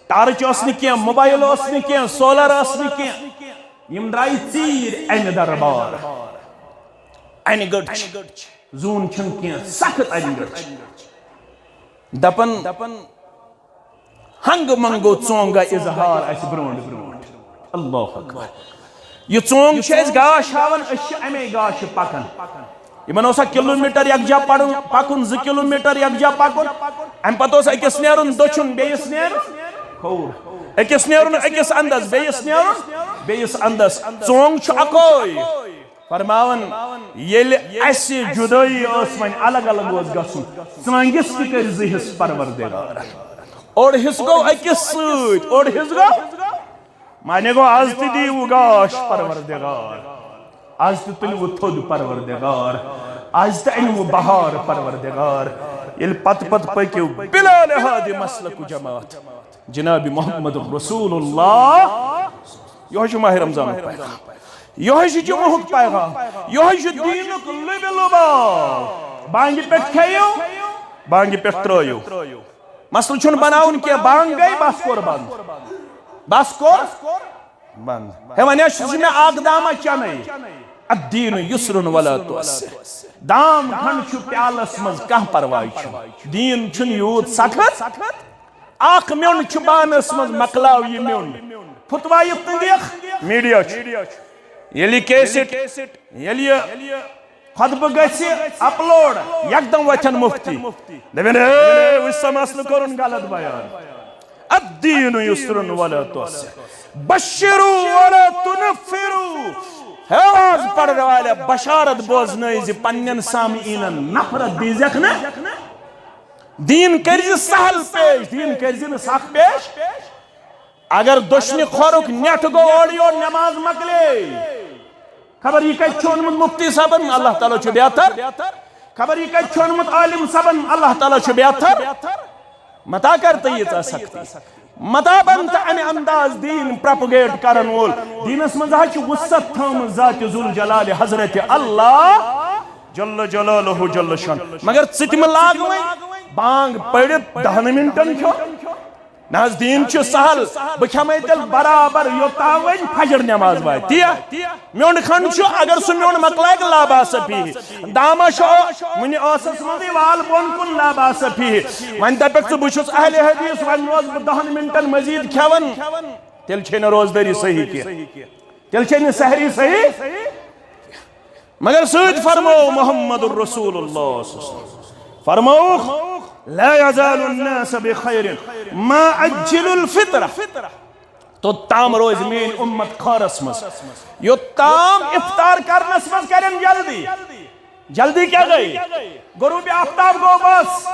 ٹارچ اوس نہٕ کینٛہہ، موبایل اوس نہٕ کینٛہہ، سولر اوس نہٕ کینٛہہ۔ یِم درٛایہِ ژیٖرۍ امہِ دربار۔ انہِ گٔٹ چھِ، زوٗن چھُنہٕ کینٛہہ، سخت انہِ گٔٹ چھِ۔ دپان، ہنگہٕ منگو ژونگا اظہار اسہِ برونٛٹھ برونٛٹھ۔ اللہ اکبر۔ یہِ ژونگ چھِ اسہِ گاش ہاوان، أسۍ چھِ امے گاشہِ پکان۔ یِمن اوسا کلومیٹر یکجا پڑُن، پکُن، زٕ کلومیٹر یکجا پکُن؟ امہِ پتہٕ اوس أکِس نیرُن دٔچھُن، بیٚیِس نیرُن کھووُر، أکِس نیرُن أکِس اندس، بیٚیِس نیرُن بیٚیِس اندس۔ ژونگ چھُ اکوے۔ فرماوان، ییٚلہِ اسہِ جدٲیی ٲس، وۄنۍ الگ الگ اوس گژھُن، ژٲنگِس تہِ کٔرۍ زٕ حصہٕ پروردگار۔ اوٚڑ حصہٕ گوٚو أکِس سۭتۍ، اوٚڑ حصہٕ گوٚو، معنی گوٚو، از تہِ دیٖوٕ گاش پروردگار، از تہِ تُلوٕ تھوٚد پروردگار، از تہِ أنوٕ بہار پروردگار۔ ییٚلہِ پتہٕ پتہٕ پٔکِو بلا لحاظ مسلک و جماعت جناب محمد رسول اللہ۔ یہوے چھُ ماہ رمضانُک پیغام، یہوے چھُ جمعہُک پیغام، یہوے چھُ دیٖنُک لُبہِ لُباو۔ بانگہِ پٮ۪ٹھ کھیٚیِو، بانگہِ پٮ۪ٹھ ترٲیِو۔ مسلہٕ چھُنہٕ بناوُن کینٛہہ، بانگ گٔے، بس کوٚر بند، بس کوٚر بند۔ ہے، وۄنۍ حظ چھُس مےٚ اکھ دامہ چَنَے۔ الدین یسر ولا تعسر۔ دام کھنڈ چھُ پیالس منٛز، کانٛہہ پرواے چھُنہٕ۔ دیٖن چھُنہٕ یوٗت سخت۔ اکھ میوٚنٛڈ چھُ بانس منٛز، مۄکلاو یہِ میوٚنٛڈ۔ پھُتوا یہِ تٔنٛدِکھ؟ میڈیا چھُ۔ ییٚلہِ کیسٹ، ییٚلہِ یہِ خطبہٕ گژھِ اپلوڈ، یکدم وۄتھن مفتی، دپن، "ہے، وٕچھ سا مسلہٕ کوٚرُن غلط بیان۔ الدین یسر ولا تعسر، بشروا ولا تنفروا۔" ہے، واز پرن والے، بشارت بوزنٲے زِ پننٮ۪ن سامعیٖنن نفرت دیٖزٮ۪کھ نہٕ۔ دیٖن کٔرۍ زِ سہل پیش، دیٖن کٔرۍ زِ نہٕ سخ پیش۔ اگر دٔچھنہِ کھۄرُک نٮ۪ٹھ گوٚو اورٕ یور، نماز مۄکلے۔ خبر یہِ کتہِ چھُ اوٚنمُت مفتی صٲبن، اللہ تعالیٰ چھُ بہتر۔ خبر یہِ کتہِ چھُ اوٚنمُت عالم صٲبن، اللہ تعالیٰ چھُ بہتر۔ متا کر تہٕ ییٖژاہ سختی، متا بن تہٕ امہِ انداز دیٖن پروپگیٹ کرن وول۔ دیٖنس منٛز حظ چھِ وسعت تھٲومٕژ ذات ذوالجلال حضرت اللہ جل جلالہ جل شان۔ مگر ژٕ تہِ مہٕ لاگ وۄنۍ بانگ پٔرِتھ دہن منٹن کھیوٚو۔ نہ حظ، دیٖن چھُ سہل۔ بہٕ کھٮ۪مے تیٚلہِ برابر یوٚتام وۄنۍ فجر نٮ۪ماز واتہِ۔ تی یا؟ میوٚنٛڈ کھنٛڈ چھُ، اگر سُہ میوٚنٛڈ مۄکلایہِ، لا باس فیہ۔ دامہ چھُ وُنہِ ٲسس منٛزٕے، وال بۄن کُن، لا باس فیہ۔ وۄنۍ دپکھ ژٕ، بہٕ چھُس اہل حدیث، وۄنۍ روزٕ بہٕ دہن منٹن مزید کھٮ۪وان، تیٚلہِ چھے نہٕ روزدٲری صحیح کینٛہہ۔ تیٚلہِ چھے نہٕ سحری صحیح۔ مگر سۭتۍ فرموو محمد رسول اللہ صلی اللہ علیہ وسلم، فرمووُکھ، "لا یزال الناس بخیر ما عجل الفطر۔" توٚتام روزِ میٲنۍ اُمت خٲرس منٛز، یوٚتام افطار کرنس منٛز کرن جلدی۔ جلدی کیٛاہ گٔے؟ غروب آفتاب گوٚو بس۔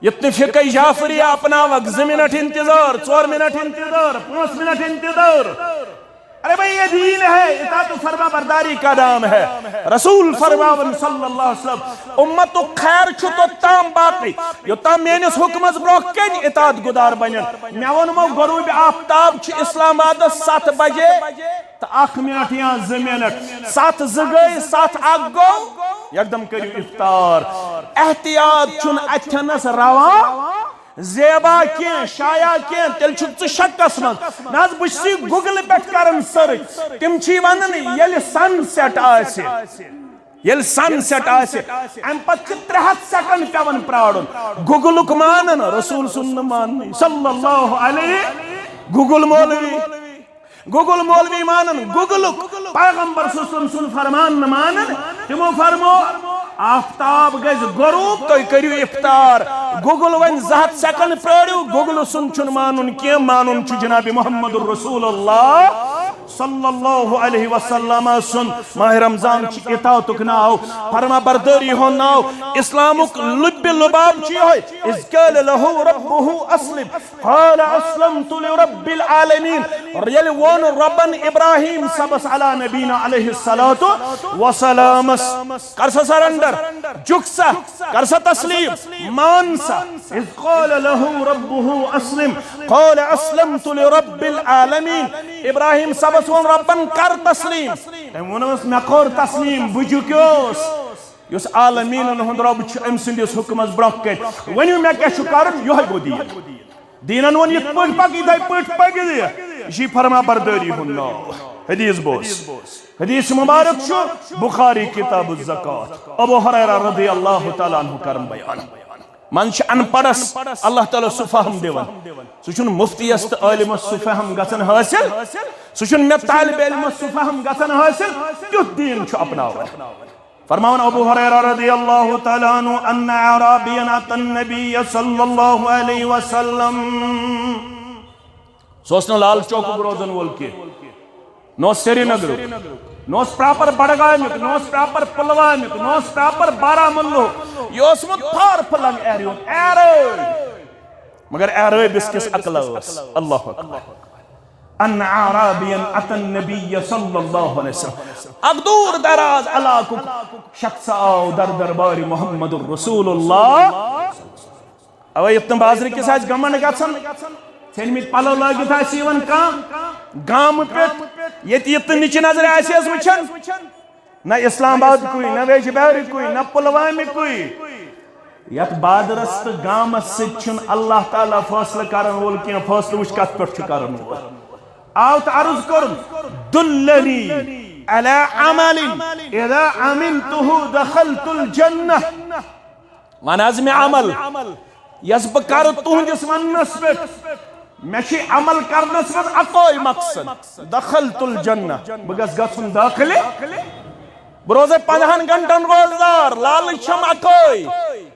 یُتھ نہٕ فقہ جعفری اپناوکھ، زٕ منٹ انتظار، ژور منٹ انتظار، پانٛژھ منٹ انتظار۔ ارے بھائی، یہ دین ہے، اطاعت و فرما برداری کا نام ہے۔ رسول فرماون صلی اللہ علیہ وسلم، امتُک خیر چھُ توٚتام باقی، یوٚتام میٲنِس حُکمس برونٛہہ کنہِ اطاعت گُدار بنن۔ مےٚ ووٚنمو، غروب آفتاب چھُ اسلام آبادس ستھ بجے تہٕ اکھ منٹ یا زٕ منٹ، ستھ زٕ گٔے، ستھ اکھ گوٚو، یکدم کٔرِو افطار۔ احتیاط چھُنہٕ اتھٮ۪نس روا، زیبا کینٛہہ، شایع کینٛہہ، تیٚلہِ چھُکھ ژٕ شکس منٛز۔ نہ حظ، بہٕ چھُس یہِ گوگلہٕ پٮ۪ٹھ کران سٔرٕچ، تِم چھِ ونان ییٚلہِ سن سیٹ آسہِ، ییٚلہِ سن سیٹ آسہِ، امہِ پتہٕ چھِ ترٛےٚ ہتھ سیکنڈ پٮ۪وان پرارُن۔ گوگلُک مانن، رسول سُنٛد نہٕ ماننٕے، صلی اللہ علیہ۔ گوگل مولوی، گوگل مولوی مانن، گوگلُک پیغمبر صلی اللہ علیہ وسلم سُنٛد فرمان نہٕ مانن۔ تِمو فرمو، آفتاب گژھِ غروب، تُہۍ کٔرِو افطار۔ گوگل وۄنۍ زٕ ہتھ سیکنڈ پرٲرِو، گوگل سُنٛد چھُنہٕ مانُن کینٛہہ، مانُن چھُ جناب محمد رسول اللہ صلی اللہ علیہ وسلم سُنٛد۔ ماہ رمضان چھُ اطاعتُک ناو، فرما بردٲری ہُنٛد ناو، اسلامُک لُبِ لُباب چھُ یِہوٚے، اذ قال له ربه اسلم۔ قال اسلمت لرب العالمین۔ ییٚلہِ ووٚن ربن ابراہیم صٲبس علی نبینا علیہ الصلوۃ والسلامس، کر سا سرنڈر، جُک سا، کر سا تسلیم، مان سا۔ اذ قال له ربه اسلم قال اسلمت لرب العالمین۔ ابراہیم صٲبس ووٚن ربن، کر تسلیم۔ تٔمۍ ووٚنُس، مےٚ کوٚر تسلیم، بہٕ جُکیوس۔ یُس عالمیٖنَن ہُنٛد رۄب چھُ، أمۍ سٕنٛدِس حُکمَس برٛونٛہہ کَنہِ۔ ؤنِو مےٚ کیٛاہ چھُ کَرُن، یِہوٚے گوٚو دیٖن۔ دیٖنَن ووٚن، یِتھ پٲٹھۍ پَکھ، یِتھَے پٲٹھۍ پَکہِ یہِ۔ یہِ چھِ فرما بردٲری ہُنٛد ناو۔ حدیث بوز۔ حدیث مبارک چھُ بخاری کتاب الزکوٰۃ۔ ابو ہریرہ رضی اللہ تعالیٰ عنہ کرن بیان۔ منٛز چھِ اَن پڑھس اللہ تعالیٰ سُہ فہم دِوان۔ سُہ چھُنہٕ مُفتیَس تہٕ عٲلمَس سُہ فہم گژھان حٲصِل۔ سُہ چھُنہٕ مےٚ طالب علمَس سُہ فہم گژھان حٲصِل۔ کیُتھ دیٖن چھُ اپناوان؟ فرماوان ابو ہریرہ رضی اللہ تعالیٰ عنہ، ان اعرابیا اتى النبی صلی اللہ علیہ وسلم۔ سُہ اوس نہٕ لال چوکُک روزن وول کینٛہہ، نہ اوس سرینگرُک، نہ اوس پراپر بڈگامیُک، نہ اوس پراپر پلوامیُک، نہ اوس پراپر بارہمولہُک، یہِ اوسمُت فار فلنگ ایریاہُک، اعرٲبۍ۔ مگر اعرٲبِس کِس عقلہ ٲس۔ اللہ اکبر۔ ان اعرابیا اتى النبی صلی اللہ علیہ وسلم۔ اکھ دوٗر دراز علاقُک شخص آو در دربارِ محمد رسول اللہ۔ اوے یوٚت نہٕ بازرٕ کِس آسہِ گمنڈ گژھان، ژھیٚنمٕتۍ پلو لٲگِتھ آسہِ یِوان کانٛہہ گامہٕ پٮ۪ٹھ، ییٚتہِ یہِ تہٕ نِچہِ نظرِ آسہِ ہس وٕچھان۔ نہ اسلام آباد کُے، نہ ویجبیارِ کُے، نہ پلوامہِ کُے۔ یتھ بازرس تہٕ گامس سۭتۍ چھُنہٕ اللہ تعالیٰ فٲصلہٕ کرن وول کینٛہہ، فٲصلہٕ وٕچھ کتھ پٮ۪ٹھ چھُ کرن وول۔ آو تہٕ عرض کوٚرُن، دلنی علی عمل اذا عملته دخلت الجنہ۔ ون حظ مےٚ عمل، یۄس بہٕ کرٕ تُہنٛدِس وننس پٮ۪ٹھ۔ مےٚ چھُ عمل کرنس منٛز اکوے مقصد، دخلت الجنہ، بہٕ گژھٕ گژھُن دٲخلہِ۔ بہٕ روزے پندہن گھنٹن روزدار، لالچ چھم اکوے،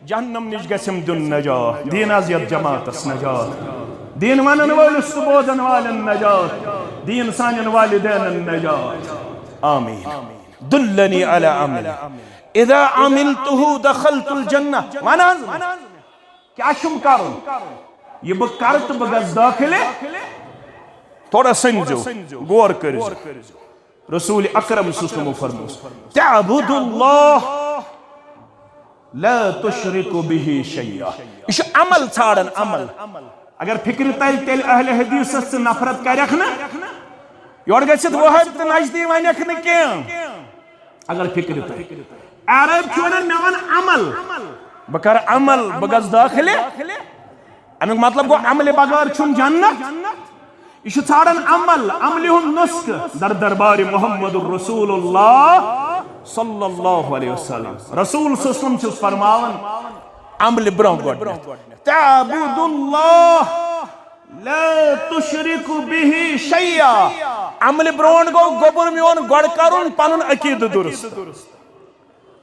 جہنم نِش گژھم دیُن نجات۔ دیٖن حظ یتھ جماعتس نجات، دیٖن ونن وٲلِس تہٕ بوزن والٮ۪ن نجات، دیٖن سانٮ۪ن والدینن نجات۔ آمین۔ دلنی علی عمل اذا عملته دخلت الجنہ۔ ون حظ، کیٛاہ چھُم کرُن؟ یہِ بہٕ کرٕ تہٕ بہٕ گژھٕ دٲخلہِ۔ تھوڑا سٔنزیو، غور کٔرزیو۔ رسول اکرم صلی اللہ علیہ وسلم فرموو، تعبد اللہ لا تشرک به شیئا۔ یہِ چھُ عمل ژھانڈان، عمل۔ اگر فکرِ ترِ، تیٚلہِ اہل حدیثس ژٕ نفرت کرکھ نہٕ، یورٕ گژھِتھ وہابی تہٕ نجدی ونکھ نہٕ کینٛہہ۔ اگر فکرِ ترِ، عرب چھُ ونان، مےٚ ون عمل، بہٕ کرٕ عمل، بہٕ گژھٕ دٲخلہِ۔ امیُک مطلب گوٚو، عملہِ بغٲر چھُنہٕ جنت۔ یہِ چھُ ژھانڈان عمل، عملہِ ہُنٛد نسخہٕ در دربارِ محمد رسول اللہ صلی اللہ علیہ وسلم۔ رسول صلی اللہ علیہ وسلم چھُس فرماوان، عملہِ برونٛہہ گۄڈٕنیتھ، تعبد اللہ لا تشرک به شیئا۔ عملہِ برونٛٹھ گوٚو گوٚبُر میون گۄڈٕ کرُن پنُن عقیدٕ درست۔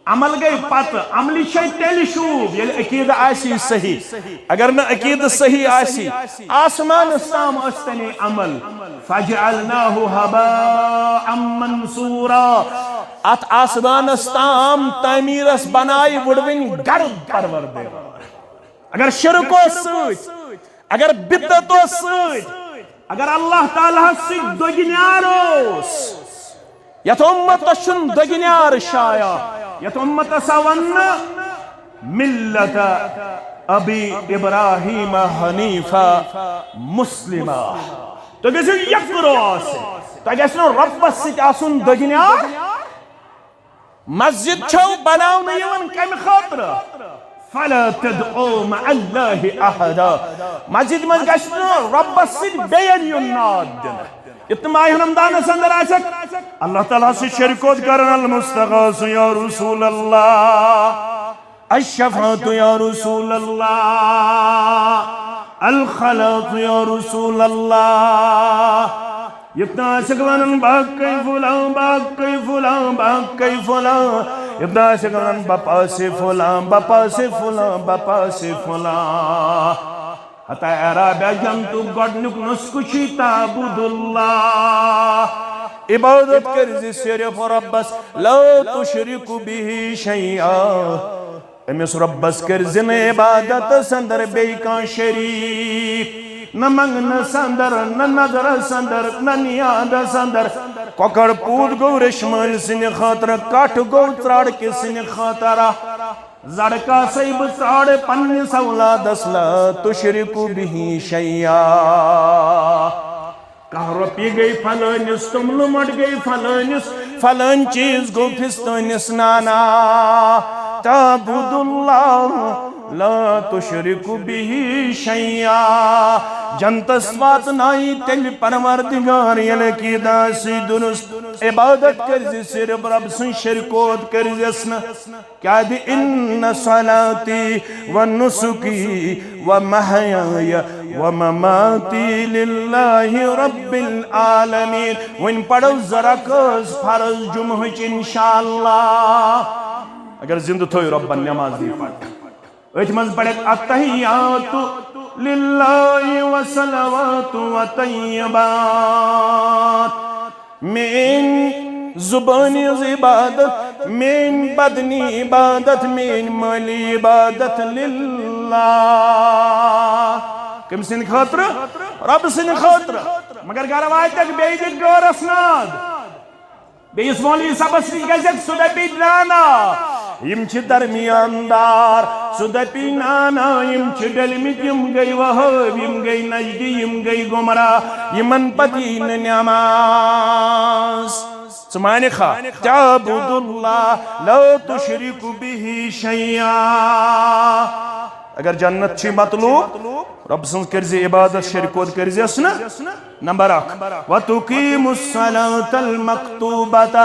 عمل گٔے پتہٕ، عملہِ چھے تیٚلہِ شوٗب، ییٚلہِ عقیدٕ آسی صحیح۔ اگر نہٕ عقیدٕ صحیح آسی، آسمانس تام ٲسۍ تنے عمل۔ فجعلناه هباء منثورا۔ اتھ آسمانس تام تعمیرس بنایہِ وُڑوٕنۍ گرد پروردگار۔ اگر شرک اوس سۭتۍ، اگر بدعت اوس سۭتۍ، اگر اللہ تعالیٰ ہس سۭتۍ دۄگنیار اوس، یتھ امتس چھُنہٕ دۄگنیار شایع، یتھ امتس آو وننہٕ، ملت ابی ابراہیم حنیفا مسلما۔ تُہۍ گٔژھِو یکرو آسٕنۍ، تۄہہِ گژھِ نہٕ رۄبس سۭتۍ آسُن دۄگنیار۔ مسجد چھو بناونہٕ یِوان کمہِ خٲطرٕ؟ فلا تدعوا مع اللہ احدا۔ مسجد منٛز گژھِ نہٕ رۄبس سۭتۍ بیٚین یُن ناد دِنہٕ۔ یُتھ نہٕ ماہِ رمضانس اندر آسٮ۪کھ اللہ تعالیٰ ہس سۭتۍ شرکوت کران، المستغاث یا رسول اللہ، الشفاعت یا رسول اللہ، الخلاص یا رسول اللہ۔ یوٚت نہٕ آسٮ۪کھ ونان بہٕ کٔے فلاں، بہٕ کٔے فلاں، بہٕ کٔے فلاں۔ یوٚت نہٕ آسٮ۪کھ ونان بہٕ پاسے فلاں، بہٕ پاسے فلاں، بہٕ پاسے فلاں۔ حتی اعرابیا جنتُک گۄڈنیُک نسخہٕ چھُے تعبد اللہ۔ عبادت کٔرۍ زِ صرف رۄبس، لا تشرک بہ شیئا۔ أمِس رۄبس کٔرۍ زِ نہٕ عبادتس اندر بیٚیہِ کانٛہہ شریٖک، نہ منٛگنس اندر، نہ نظرس اندر، نہ نیازس اندر۔ کۄکر پوٗت گوٚو ریشمٲلۍ سٕنٛدِ خٲطرٕ، کٹھ گوٚو ژرٛاڑکہِ سٕنٛدِ خٲطرٕ۔ زڑکاسے بہٕ ژاڑٕ پننِس اولادس، لا تشرک بہ شیئا۔ کاہ رۄپیہِ گٔے فلٲنِس، توٚملہٕ مۄٹ گٔے فلٲنِس، فلٲنۍ چیٖز گوٚو فِستٲنِس نانا۔ تعبد اللہ لا تشرک بہ شیئا۔ جنتس واتنایہِ تیٚلہِ پروردگار ییٚلہِ عقیدہ آسہِ درست۔ عبادت کٔرۍ زِ صرف رۄب سٕنٛز، شرکوت کٔرۍ زٮ۪س نہٕ۔ کیٛازِ؟ ان صلاتی و نسکی و محیای و مماتی للہ رب العالمین۔ وۄنۍ پرو زٕ رکٲژ فرض جمعہٕچ انشاءاللہ۔ اگر زندٕ تھٲوِو رۄبن نماز دی پتہٕ۔ أتھۍ منٛز پرکھ التحیات للہ و صلوات و طیبات۔ میٲنۍ زبٲنۍ ہٕنٛز عبادت، میٲنۍ بدنی عبادت، میٲنۍ مٲلی عبادت للہ۔ کٔمۍ سٕنٛدِ خٲطرٕ؟ رۄبہٕ سٕنٛدِ خٲطرٕ۔ مگر گرٕ واتٮ۪کھ بیٚیہِ دِکھ گٲرس ناد۔ بیٚیِس مولوی صٲبس نِش گژھکھ، سُہ دپی نانا، یِم چھِ درمیان دار۔ سُہ دپی نانا، یِم چھِ ڈٔلمٕتۍ، یِم گٔے وہٲبۍ، یِم گٔے نجدی، یِم گٔے گمراہ، یِمن پتہٕ یی نہٕ نماز۔ ژٕ مانکھا؟ تعبد اللہ لا تشرک بہ شیئا۔ اگر جنت چھِ مطلوب، رۄب سٕنٛز کٔرۍ زِ عبادت، شرکوت کٔرۍ زٮ۪س نہٕ۔ نمبر اکھ، وتقیم الصلاۃ المکتوبۃ۔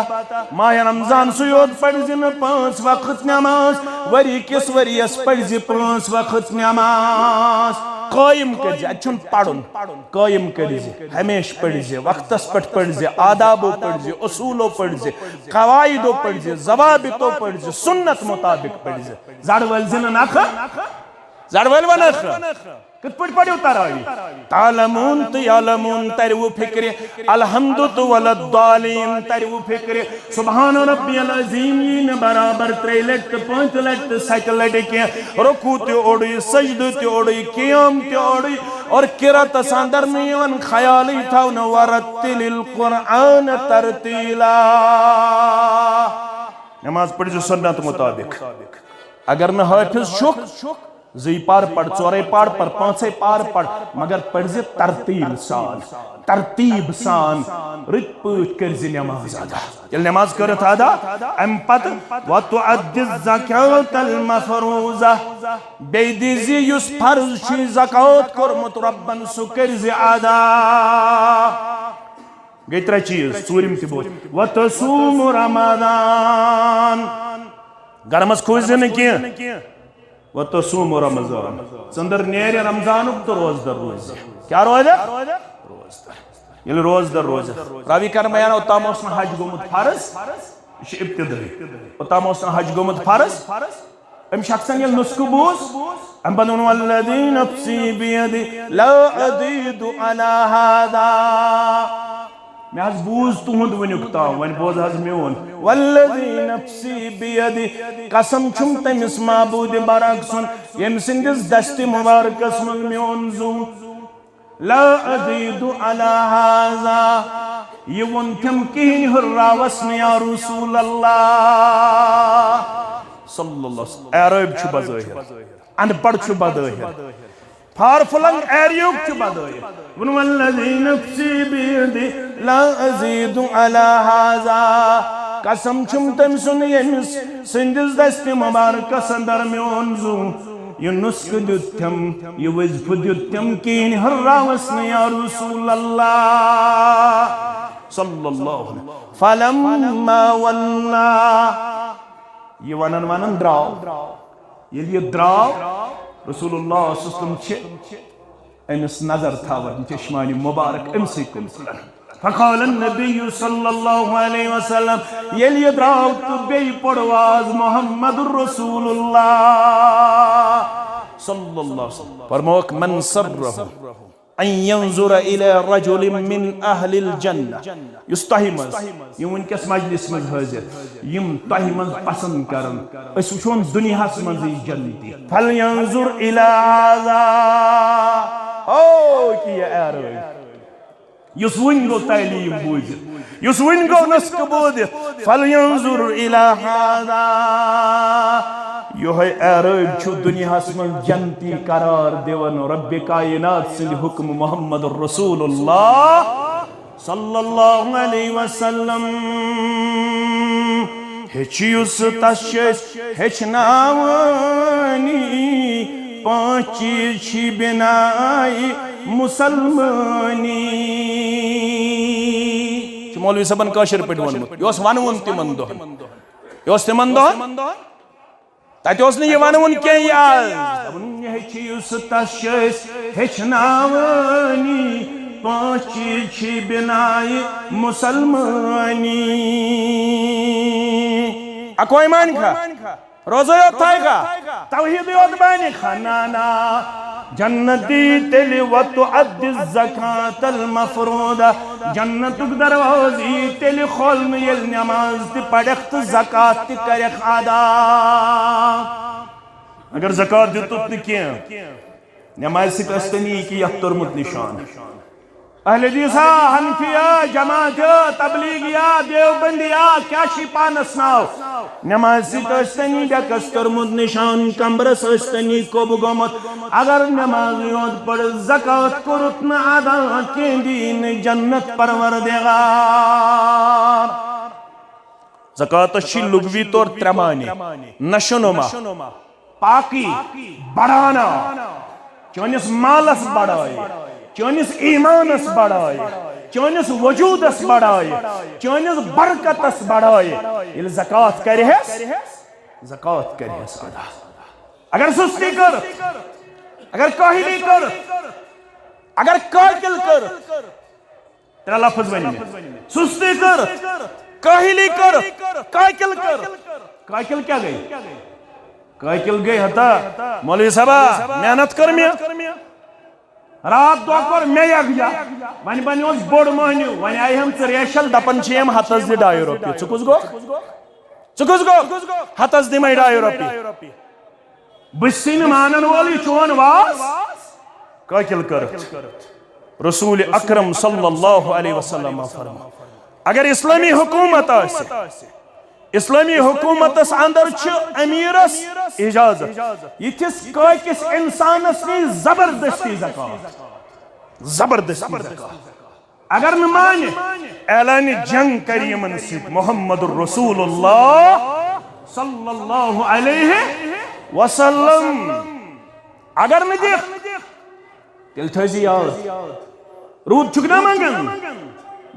ماہ رمضان سُے یوت پرزِ نہٕ پانٛژھ وقت نماز، ؤری کِس ؤریس پرزِ پانٛژھ وقت نماز۔ قٲیِم کٔرزِ، اتہِ چھُنہٕ پرُن۔ قٲیِم کٔرزِ، ہمیشہٕ پرزِ، وقتس پٮ۪ٹھ پرزِ، آدابو پرزِ، اصوٗلو پرزِ، قواعدو پرزِ، ضوابطو پرزِ، سنت مطابق پرزِ۔ زڑ وٲلۍ زِ نہٕ نکھٕ، زڑ وٲلۍ ونکھٕ۔ کِتھ پٲٹھۍ پٔرِو تراویح؟ تعلمون تہٕ یعلمون ترِوٕ فکرِ، الحمد تہٕ ولد الضالین ترِوٕ فکرِ، سبحان ربی العظیم یی نہٕ برابر ترٛیٚیہِ لٹہِ تہٕ پانٛژِ لٹہِ تہٕ ستہِ لٹہِ کینٛہہ۔ رکوع تہِ اوڑُے، سجدٕ تہِ اوڑُے، قیام تہِ اوڑُے، اور قراتس اندر نہٕ یِوان خیالٕے تھاونہٕ، ورتل القرآن ترتیلا۔ نماز پٔرزِ سنت مطابق۔ اگر نہٕ حٲفظ چھُکھ، زٕے پار پڑ، ژورے پار پڑ، پانٛژے پار پڑ، مگر پڑزِ ترتیل سان، ترتیب سان، رٕتۍ پٲٹھۍ کٔرزِ نماز ادا۔ ییٚلہِ نماز کٔرٕتھ ادا، امہِ پتہٕ وتؤدِ الزکاة المفروضہ، بیٚیہِ دیزِ یُس فرض چھُے زکوٰۃ کوٚرمُت رۄبن، سُہ کٔرزِ ادا۔ گٔے ترٛےٚ چیٖز، ژوٗرِم تہِ بوز۔ وتصوم رمضان، گرمس کھوٗژ زِ نہٕ کینٛہہ۔ وتصوم رمضان، ژٔنٛدٕر نیرِ رمضانُک تہٕ روزدر روزِ۔ کیٛاہ روزِ؟ روزدر۔ ییٚلہِ روزدر روزِ، راوی کرن بیان، اوٚتام اوس نہٕ حج گوٚمُت فرض، یہِ چھُ ابتدٲیی۔ اوٚتام اوس نہٕ حج گوٚمُت فرض۔ أمۍ شخصن ییٚلہِ نُسخہٕ بوٗز، أمۍ پتہٕ ووٚن، والذی نفسی بیدی لا ازید علی ہذا۔ مےٚ حظ بوٗز تُہُنٛد وٕنیُک تام، وۄنۍ بوز حظ میون۔ والذی نفسی بیدی، قسم چھُم تٔمِس معبوٗدِ برحق سُنٛد، ییٚمۍ سٕنٛدِس دستِ مُبارکس منٛز میون زُو۔ لا ازید علی ہذا، یہِ ووٚن تٔمۍ کِہیٖنۍ ہُرراوس نہٕ یا رسول اللہ صلی اللہ علیہ وسلم۔ اعرٲبۍ چھُ بظٲہر، اَنپڑھ چھُ بظٲہر، فار فلنگ ایریُک چھُ بظٲہر۔ ووٚن، والذی نفسی بیدی لا ازید علی ہذا، قسم چھُم تٔمۍ سُنٛد ییٚمِس سٕنٛدِس دستِ مبارکس اندر میون زُو۔ یہِ نُسخہٕ دیُت تٔمۍ، یہِ وظیفہٕ دیُت تٔمۍ کِہیٖنۍ ہُرراوس نہٕ یا رسول اللہ صلی اللہ علیہ وسلم۔ فلما ولا، یہِ ونان ونان درٛاو۔ ییٚلہِ یہِ درٛاو، رسول اللہ صلی اللہ علیہ وسلم چھِ أمِس نظر تھاوان، چشمانِ مبارک أمسٕے کُن تُلان۔ فقال النبی صلی اللہ علیہ وسلم، ییٚلہِ یہِ درٛاو تہٕ بیٚیہِ پوٚر واز محمد رسول اللہ صلی اللہ علیہ وسلم۔ فرمووُکھ، من سرہ ان ینظر الی رجل من اہل الجنہ، یُس تۄہہِ منٛز، یِم وٕنکیٚس مجلس منٛز حٲضِر، یِم تۄہہِ منٛز پسند کرن، أسۍ وٕچھون دُنیاہس منٛزٕے جنتی، فلینظر الی ہذا، او کہِ یہِ اعرٲبۍ، یُس وٕنۍ گوٚو تعلیٖم بوٗزِتھ، یُس وٕنۍ گوٚو نسخہٕ بوٗزِتھ، فلینظر الی ہذا۔ یِہوٚے اعرٲبۍ چھُ دُنیاہَس منٛز جنتی قرار دِوان رۄبِ کائنات سٕنٛدِ حُکمہٕ محمد رسول اللہ صلی اللہ علیہ وسلم۔ ہیٚچھِو سُہ تَس چھِ أسۍ ہیٚچھناوٲنی، پانٛژھ چیٖز چھی بِنایہِ مُسلمٲنی۔ چھُ مولوی صٲبن کٲشِر پٲٹھۍ ووٚنمُت۔ یہِ اوس ونوُن تِمن دۄہن۔ یہِ اوس تِمن دۄہن۔ تتہِ اوس نہٕ یہِ ونوُن کینٛہہ یہِ آز۔ دوٚپُن، یہِ ہیٚچھِو سُہ تس چھِ أسۍ ہیٚچھناوٲنی۔ پانٛژھ چیٖز چھی بِنایہِ مُسلمٲنی۔ اکوے مانہِ کھا؟ روزے یوت تھایہِ کھا؟ توحیٖدٕے یوت مانہِ کھا؟ نہ، نہ۔ جنتی تیٚلہِ وتُعدِ الزکاة المفروضہ۔ جنتُک دروازٕ یی تیٚلہِ کھولنہٕ ییٚلہِ نماز تہِ پرکھ تہٕ زکات تہِ کرکھ ادا۔ اگر زکات دیُتُتھ نہٕ کینٛہہ، نمازِ سۭتۍ ٲسۍ تَنی کہِ یَتھ توٚرمُت نِشان۔ اہل حدیثا، حنفیا، جماعتیا، تبلیغیا، دیوبندیا، کیٛاہ چھُے پانس ناو؟ نمازِ سۭتۍ ٲسۍ تَنی ڈٮ۪کس توٚرمُت نِشان، کمبرس ٲسۍ تَنی کوٚب گوٚمُت۔ اگر نمازٕے یوت پٔرٕتھ، زکات کوٚرُتھ نہٕ ادا، کینٛہہ دی نہٕ جنت پروردگار۔ زکاتس چھ لغوی طور ترٛےٚ معنی، نشو نما، پاکی، بڑھانا، چٲنِس مالس بڑھایہِ، چٲنِس ایمانس بڑھایہِ، چٲنِس وجودس بڑھایہِ، چٲنِس برکتس بڑھایہِ۔ ییٚلہِ زکات کرِہس، زکات کرِہس ادا۔ اگر سستی کٔر، اگر کاہلی کٔر، اگر قاتل کٔر، ترٛےٚ لفظ ؤنۍ مےٚ۔ سستی کٔر، کاہلی کٔر، قاتل کٔر۔ قاتل کیٛاہ گٔے؟ قاتل گٔے ہتا، مولوی صٲبا، محنت کٔر مےٚ۔ راتھ دۄہ کوٚر مےٚ یکجا۔ وۄنۍ بنیوس بوٚڑ مٔہنیو، وۄنۍ آیہِ ہم ژٕ ریشل، دپان چھِ یِم ہتس دِ ڈاے رۄپیہِ۔ ژٕ کُس گوٚکھ؟ ژٕ کُس گوٚکھ؟ ہتس دِمے ڈاے رۄپیہِ۔ بہٕ چھُسے نہٕ مانن وول، یہِ چون واز قٲتل کٔرِتھ۔ رسول اکرم صلی اللہ علیہ وسلم فرمو، اگر اسلامی حکومت آسہِ، اسلامی حکومتس اندر چھُ امیرس اجازت یِتھِس کٲکِس انسانس نِش زبردستی زکات، زبردستی زکات۔ اگر نہٕ مانہِ، اعلانِ جنگ کرِ یِمن سۭتۍ محمد رسول اللہ صلی اللہ علیہ وسلم۔ اگر نہٕ دِکھ، تیٚلہِ تھٲیزِ یاد، روٗد چھُکھ نا منگان،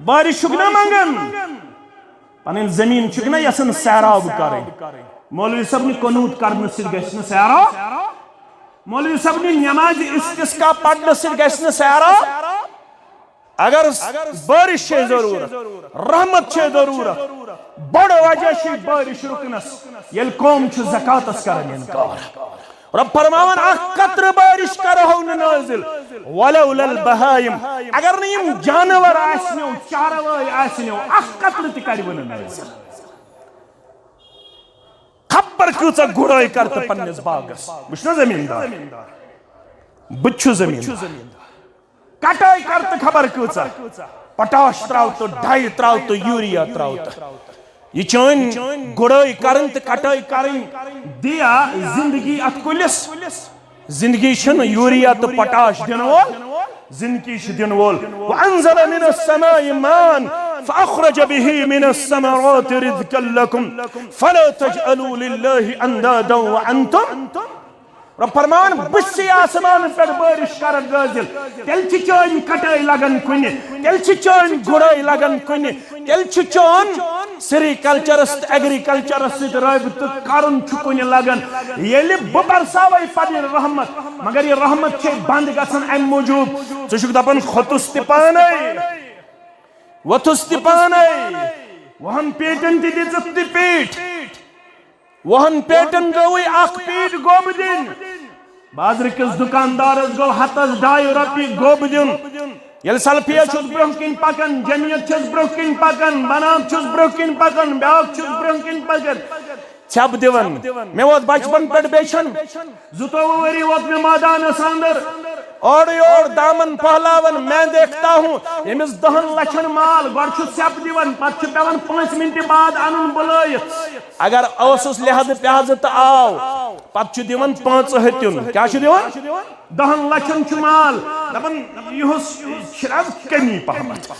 بارش چھُکھ نا منگان، پنٕنۍ زٔمیٖن چھُکھ نا یژھان سیراب کرٕنۍ۔ مولوی صٲبنہِ قنوٗت کرنہٕ سۭتۍ گژھِ نہٕ سیراب، مولوی صٲبنہِ نمازِ استسقا پرنہٕ سۭتۍ گژھِ نہٕ سیراب۔ اگر بارش چھے ضرورت، رحمت چھے ضرورت، بڑ وجہ چھے بارش رُکنس، ییٚلہِ قوم چھُ زکاتس کران انکار۔ رب فرماوان، اکھ قطرٕ بارش کرہو نہٕ نٲزِل، ولولا البہائم، اگر نہٕ یِم جانور آسنو، چاروٲے آسنو، اکھ قطرٕ تہِ کرِوٕ نہٕ نٲزِل۔ خبر کۭژاہ گُڑٲے کر تہٕ پننِس باغس، بہٕ چھُس نا زمیٖندار، بہٕ تہِ چھُس زمیٖندار۔ کٹٲے کر تہٕ خبر کۭژاہ، پٹاش تراو تہٕ ڈاے تراو تہٕ یوٗریا تراو تہٕ یہِ چٲنۍ گُڑٲے کرٕنۍ تہٕ کٹٲے کرٕنۍ دِیا زندگی اتھ کُلِس۔ زندگی چھنہٕ یوٗریا تہٕ پٹاش دِنہٕ وول، زندگی چھِ دِنہٕ وول۔ وانزل من السماء ماء فاخرج به من الثمرات رزقا لكم فلا تجعلوا لله اندادا وانتم۔ رب فرمان، بہٕ چھُسے آسمان پٮ۪ٹھ بٲرِش کران نٲزِل، تیٚلہِ چھِ چٲنۍ کٹٲے لگان کُنہِ، تیٚلہِ چھِ چٲنۍ گُڑٲے لگان کُنہِ، تیٚلہِ چھُ چون سیریکلچرس تہٕ ایگریکلچرس سۭتۍ رٲبطہٕ کرُن چھُ کُنہِ لگان۔ ییٚلہِ بہٕ برساوے پنٕنۍ رحمت، مگر یہِ رحمت چھے بند گژھان امہِ موٗجوٗب، ژٕ چھُکھ دپان کھوٚتُس تہِ پانے۔ وۄتھُس تہِ پانے، وُہن پیٹٮ۪ن تہِ دِژٕکھ تہِ پیٖٹھ۔ وُہن پیٹٮ۪ن گوٚوٕے اکھ پیٖٹۍ گوٚب دِنۍ۔ بازرٕ کِس دُکاندارس گوٚو ہتس ڈاے رۄپیہِ گوٚب دیُن۔ ییٚلہِ سلفیہ چھُس برٛونٛہہ کِنۍ پکان، جمعیت چھَس برٛونٛہہ کِنۍ پکان، بنان چھُس برٛونٛہہ کِنۍ پکان، بیٛاکھ چھُس برٛونٛہہ کِنۍ پکان، ژھٮ۪پ دِوان۔ مےٚ ووت بچپن پٮ۪ٹھ بیچھان، زٕتووُہ ؤری ووت مےٚ مٲدانس اندر۔ اورٕ یور دامن پھہلاوان، میں دیکھتا ہوں، ییٚمِس دہن لچھن مال، گۄڈٕ چھُ ژھٮ۪پ دِوان، پتہٕ چھُ پٮ۪وان پانٛژِ منٹہِ بعد انُن بُلٲیِتھ۔ اگر اوسُس لحاظہٕ پہاظہٕ تہٕ آو، پتہٕ چھُ دِوان پانٛژٕ ہتیُن۔ کیٛاہ چھُ دِوان؟ دہن لچھن چھُ مال۔ دپان، یُہُس چھِ از کمی پہمتھ۔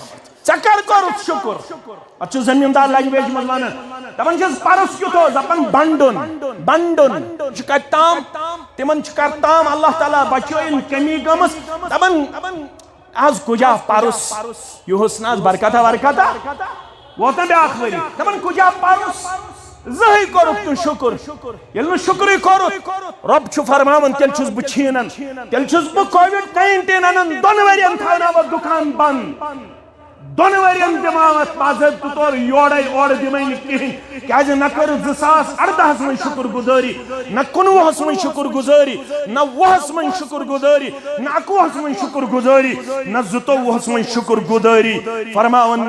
ژےٚ کر کوٚرُتھ شُکُر؟ اتھ چھُ زمیٖندار لنگویج منٛز ونان۔ دپان چھِس، پرُس کیُتھ اوس؟ دپان، بنڈُن، بنڈُن۔ یہِ چھُ کتہِ تام؟ تِمن چھُ کتہِ تام اللہ تعالیٰ بچٲیِن کمی گٔمٕژ۔ دپان، از کُجا پرُس؟ یُہُس نہ از برکتہ ورکتہ۔ ووت نہ بیٛاکھ ؤری۔ دپان، کُجا پرُس؟ زٕہٕے کوٚرُکھ نہٕ شُکُر۔ ییٚلہِ نہٕ شُکرٕے کوٚرُتھ، رۄب چھُ فرماوان، تیٚلہِ چھُس بہٕ چھیٖنان، تیٚلہِ چھُس بہٕ کووِڈ ناینٹیٖن انان، دۄن ؤرین تھاوناوان دُکان بنٛد۔ دۄن ؤرین دِماو اتھ باضٲبطہٕ طور یورے، اورٕ دِمے نہٕ کِہینۍ۔ کیازِ نہ کٔرٕتھ زٕ ساس اردہس منٛز شُکر گُزٲری، نہ کُنوُہس منٛز شُکر گُزٲری، نہ وُہس منٛز شُکر گُزٲری، نہ اکوُہس منٛز شُکر گُزٲری، نہ زٕتووُہس منٛز شُکر گُزٲری۔ فرماوان،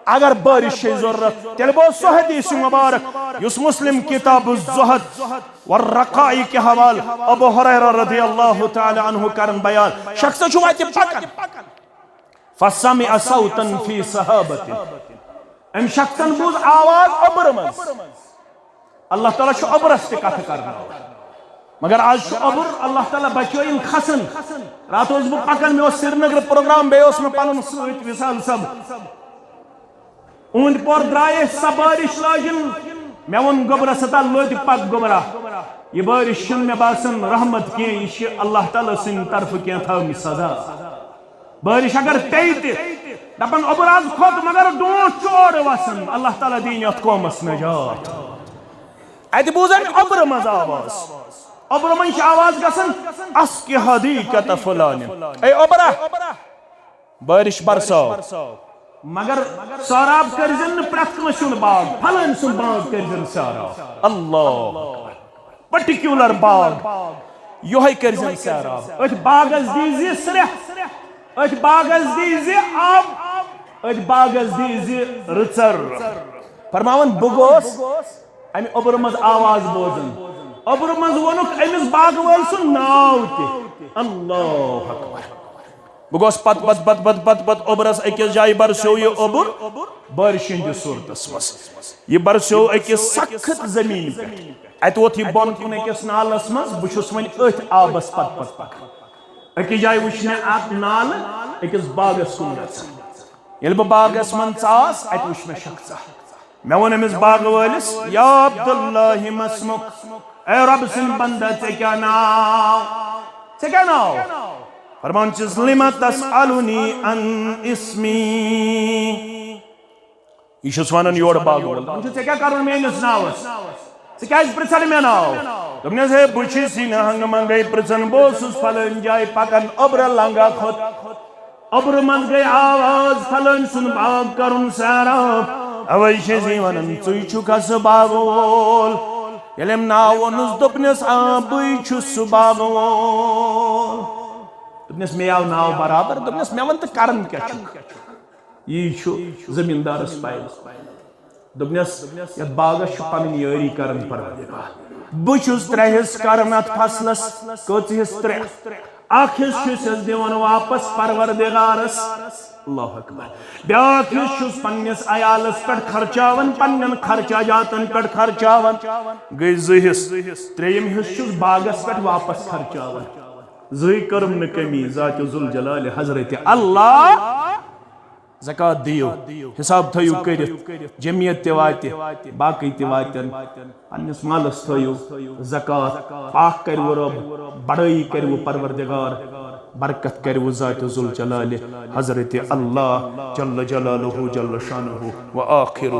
اگر بارش چھے ضرورت، تیٚلہِ بوز سُہ حدیث مبارک یُس مسلم کتاب الزہد والرقائق حوالہٕ ابو ہریرہ رضی اللہ تعالیٰ عنہ کرن بیان۔ شخص چھُ وتہِ پکان، فسمع صوتا فی سحابۃ۔ أمۍ شخصن بوٗز آواز اوٚبرٕ منٛز۔ اللہ تعالیٰ چھُ اوٚبرس تہِ کتھٕ کرناوان۔ مگر از چھُ اوٚبُر، اللہ تعالیٰ بچٲیِن کھسن۔ راتھ اوسُس بہٕ پکان، مےٚ اوس سرینگرٕ پروگرام، بیٚیہِ اوس مےٚ پنُن سۭتۍ وصال صٲب۔ اوٗنتۍ پور درٛایہِ أسۍ، سۄ بارش لٲجِن۔ مےٚ ووٚن گوٚبرس، ہتا لٔدۍ پک گوٚبرا، یہِ بارش چھَنہٕ مےٚ باسان رحمت کینٛہہ، یہِ چھِ اللہ تعالیٰ سٕنٛدِ طرفہٕ کینٛہہ تھٲومٕژ سزا۔ بارش اگر پیٚیہِ تہِ، دپان اوٚبُر از کھوٚت، مگر ڈونٛٹھ چھُ اورٕ وسان، اللہ تعالیٰ دِیِن یتھ قومس نجات۔ اتہِ بوٗز أمۍ اوٚبرٕ منٛز آواز۔ اوٚبرٕ منٛز چھِ آواز گژھان، اسقِ حدیقۃ فلان، اے اوٚبرا، بارش برساو۔ مگر سہراب کٔرزٮ۪ن نہٕ پرٛٮ۪تھ کٲنٛسہِ ہُنٛد باغ، پھلٲنۍ سُنٛد باغ کٔرزٮ۪ن سہراب۔ اللہ اکبر۔ پرٹیکولر باغ، یۄہے کٔرزٮ۪ن سہراب۔ أتھۍ باغس دیٖزِ سرٛیٚہہ، أتھۍ باغس دیٖزِ آب، أتھۍ باغس دیٖزِ رٕژر۔ فرماوان، بہٕ گوس امہِ اوٚبرٕ منٛز آواز بوزان۔ اوٚبرٕ منٛز ووٚنُکھ أمِس باغہٕ وٲلۍ سُنٛد ناو تہِ۔ اللہ اکبر۔ بہٕ گوس پتہٕ، پتہٕ، پتہٕ، پتہٕ، پتہٕ، پتہٕ اوٚبرس أکِس جایہِ برسیو یہِ اوٚبُر بارشہِ ہٕنٛدِس صوٗرتس منٛز۔ یہِ برسیو أکِس سخت زٔمیٖن پٮ۪ٹھ۔ اتہِ ووت یہِ بۄن کُن أکِس نالس منٛز۔ بہٕ چھُس وۄنۍ أتھۍ آبس پتہٕ، پتہٕ پکان۔ أکِس جایہِ وٕچھ مےٚ اکھ نالہٕ أکِس باغس کُن گژھان۔ ییٚلہِ بہٕ باغس منٛز ژاس، اتہِ وٕچھ مےٚ شخصا۔ مےٚ ووٚن أمِس باغہٕ وٲلِس، یا عبداللہ، ما اسمک؟ اے رۄب سٕنٛدۍ بندا، ژےٚ کیٛاہ ناو؟ ژےٚ کیٛاہ ناو؟ فرمان چھِس، لم تسألنی عن اسمی؟ یہِ چھُس ونان یورٕ باغہٕ وول۔ دپان چھُ، ژےٚ کیٛاہ کرُن میٲنِس ناوس؟ ژٕ کیٛازِ پرژھان مےٚ ناو؟ دوٚپنس، ہے، بہٕ چھُس یہِ نہٕ ہنگہٕ منگے پرژھان، بہٕ اوسُس فلٲنۍ جایہِ پکان، اوٚبرٕ لنگا کھوٚت۔ اوٚبرٕ منٛز گٔے آواز، فلٲنۍ سُنٛد باغ کرُن سیراب۔ اوے چھِ أسۍ ونان، ژٕے چھُکھا سُہ باغہٕ وول؟ ییٚلہِ أمۍ ناو ووٚنُس، دوٚپنس، آ، بٕے چھُس سُہ باغہٕ وول۔ دوٚپنس، مےٚ آو ناو برابر۔ دوٚپنس، مےٚ وَن تہٕ کران کیٛاہ چھُکھ؟ یی چھُ زمیٖندارس پَے۔ دوٚپنس، یتھ باغس چھُ پنٕنۍ یٲری کران پروردگار۔ بہٕ چھُس ترٛےٚ حصہٕ کران اتھ فصلس۔ کٔژ حصہٕ؟ ترٛےٚ۔ اکھ حصہٕ چھُس أسۍ دِوان واپس پروردگارس۔ اللہ اکبر۔ بیٛاکھ حصہٕ چھُس پننِس عیالس پٮ۪ٹھ خرچاوان، پننٮ۪ن خرچہ جاتن پٮ۪ٹھ خرچاوان۔ گٔے زٕ حصہٕ۔ ترٛیٚیِم حصہٕ چھُس باغس پٮ۪ٹھ واپس خرچاوان۔ زٕے کٔرٕم نہٕ کٔمی، ذات ذوالجلال حضرت اللہ۔ زکوٰۃ دِیِو، حساب تھٲیِو کٔرِتھ، جمعیت تہِ واتہِ، باقٕے تہِ واتن۔ پننِس مالس تھٲیِو زکوٰۃ، پاک کٔرِو رۄب، بڑٲیی کٔرِو پروردگار، برکت کٔرِو ذات ذوالجلال حضرت اللہ جل جلالہ جل شانہ۔ وآخر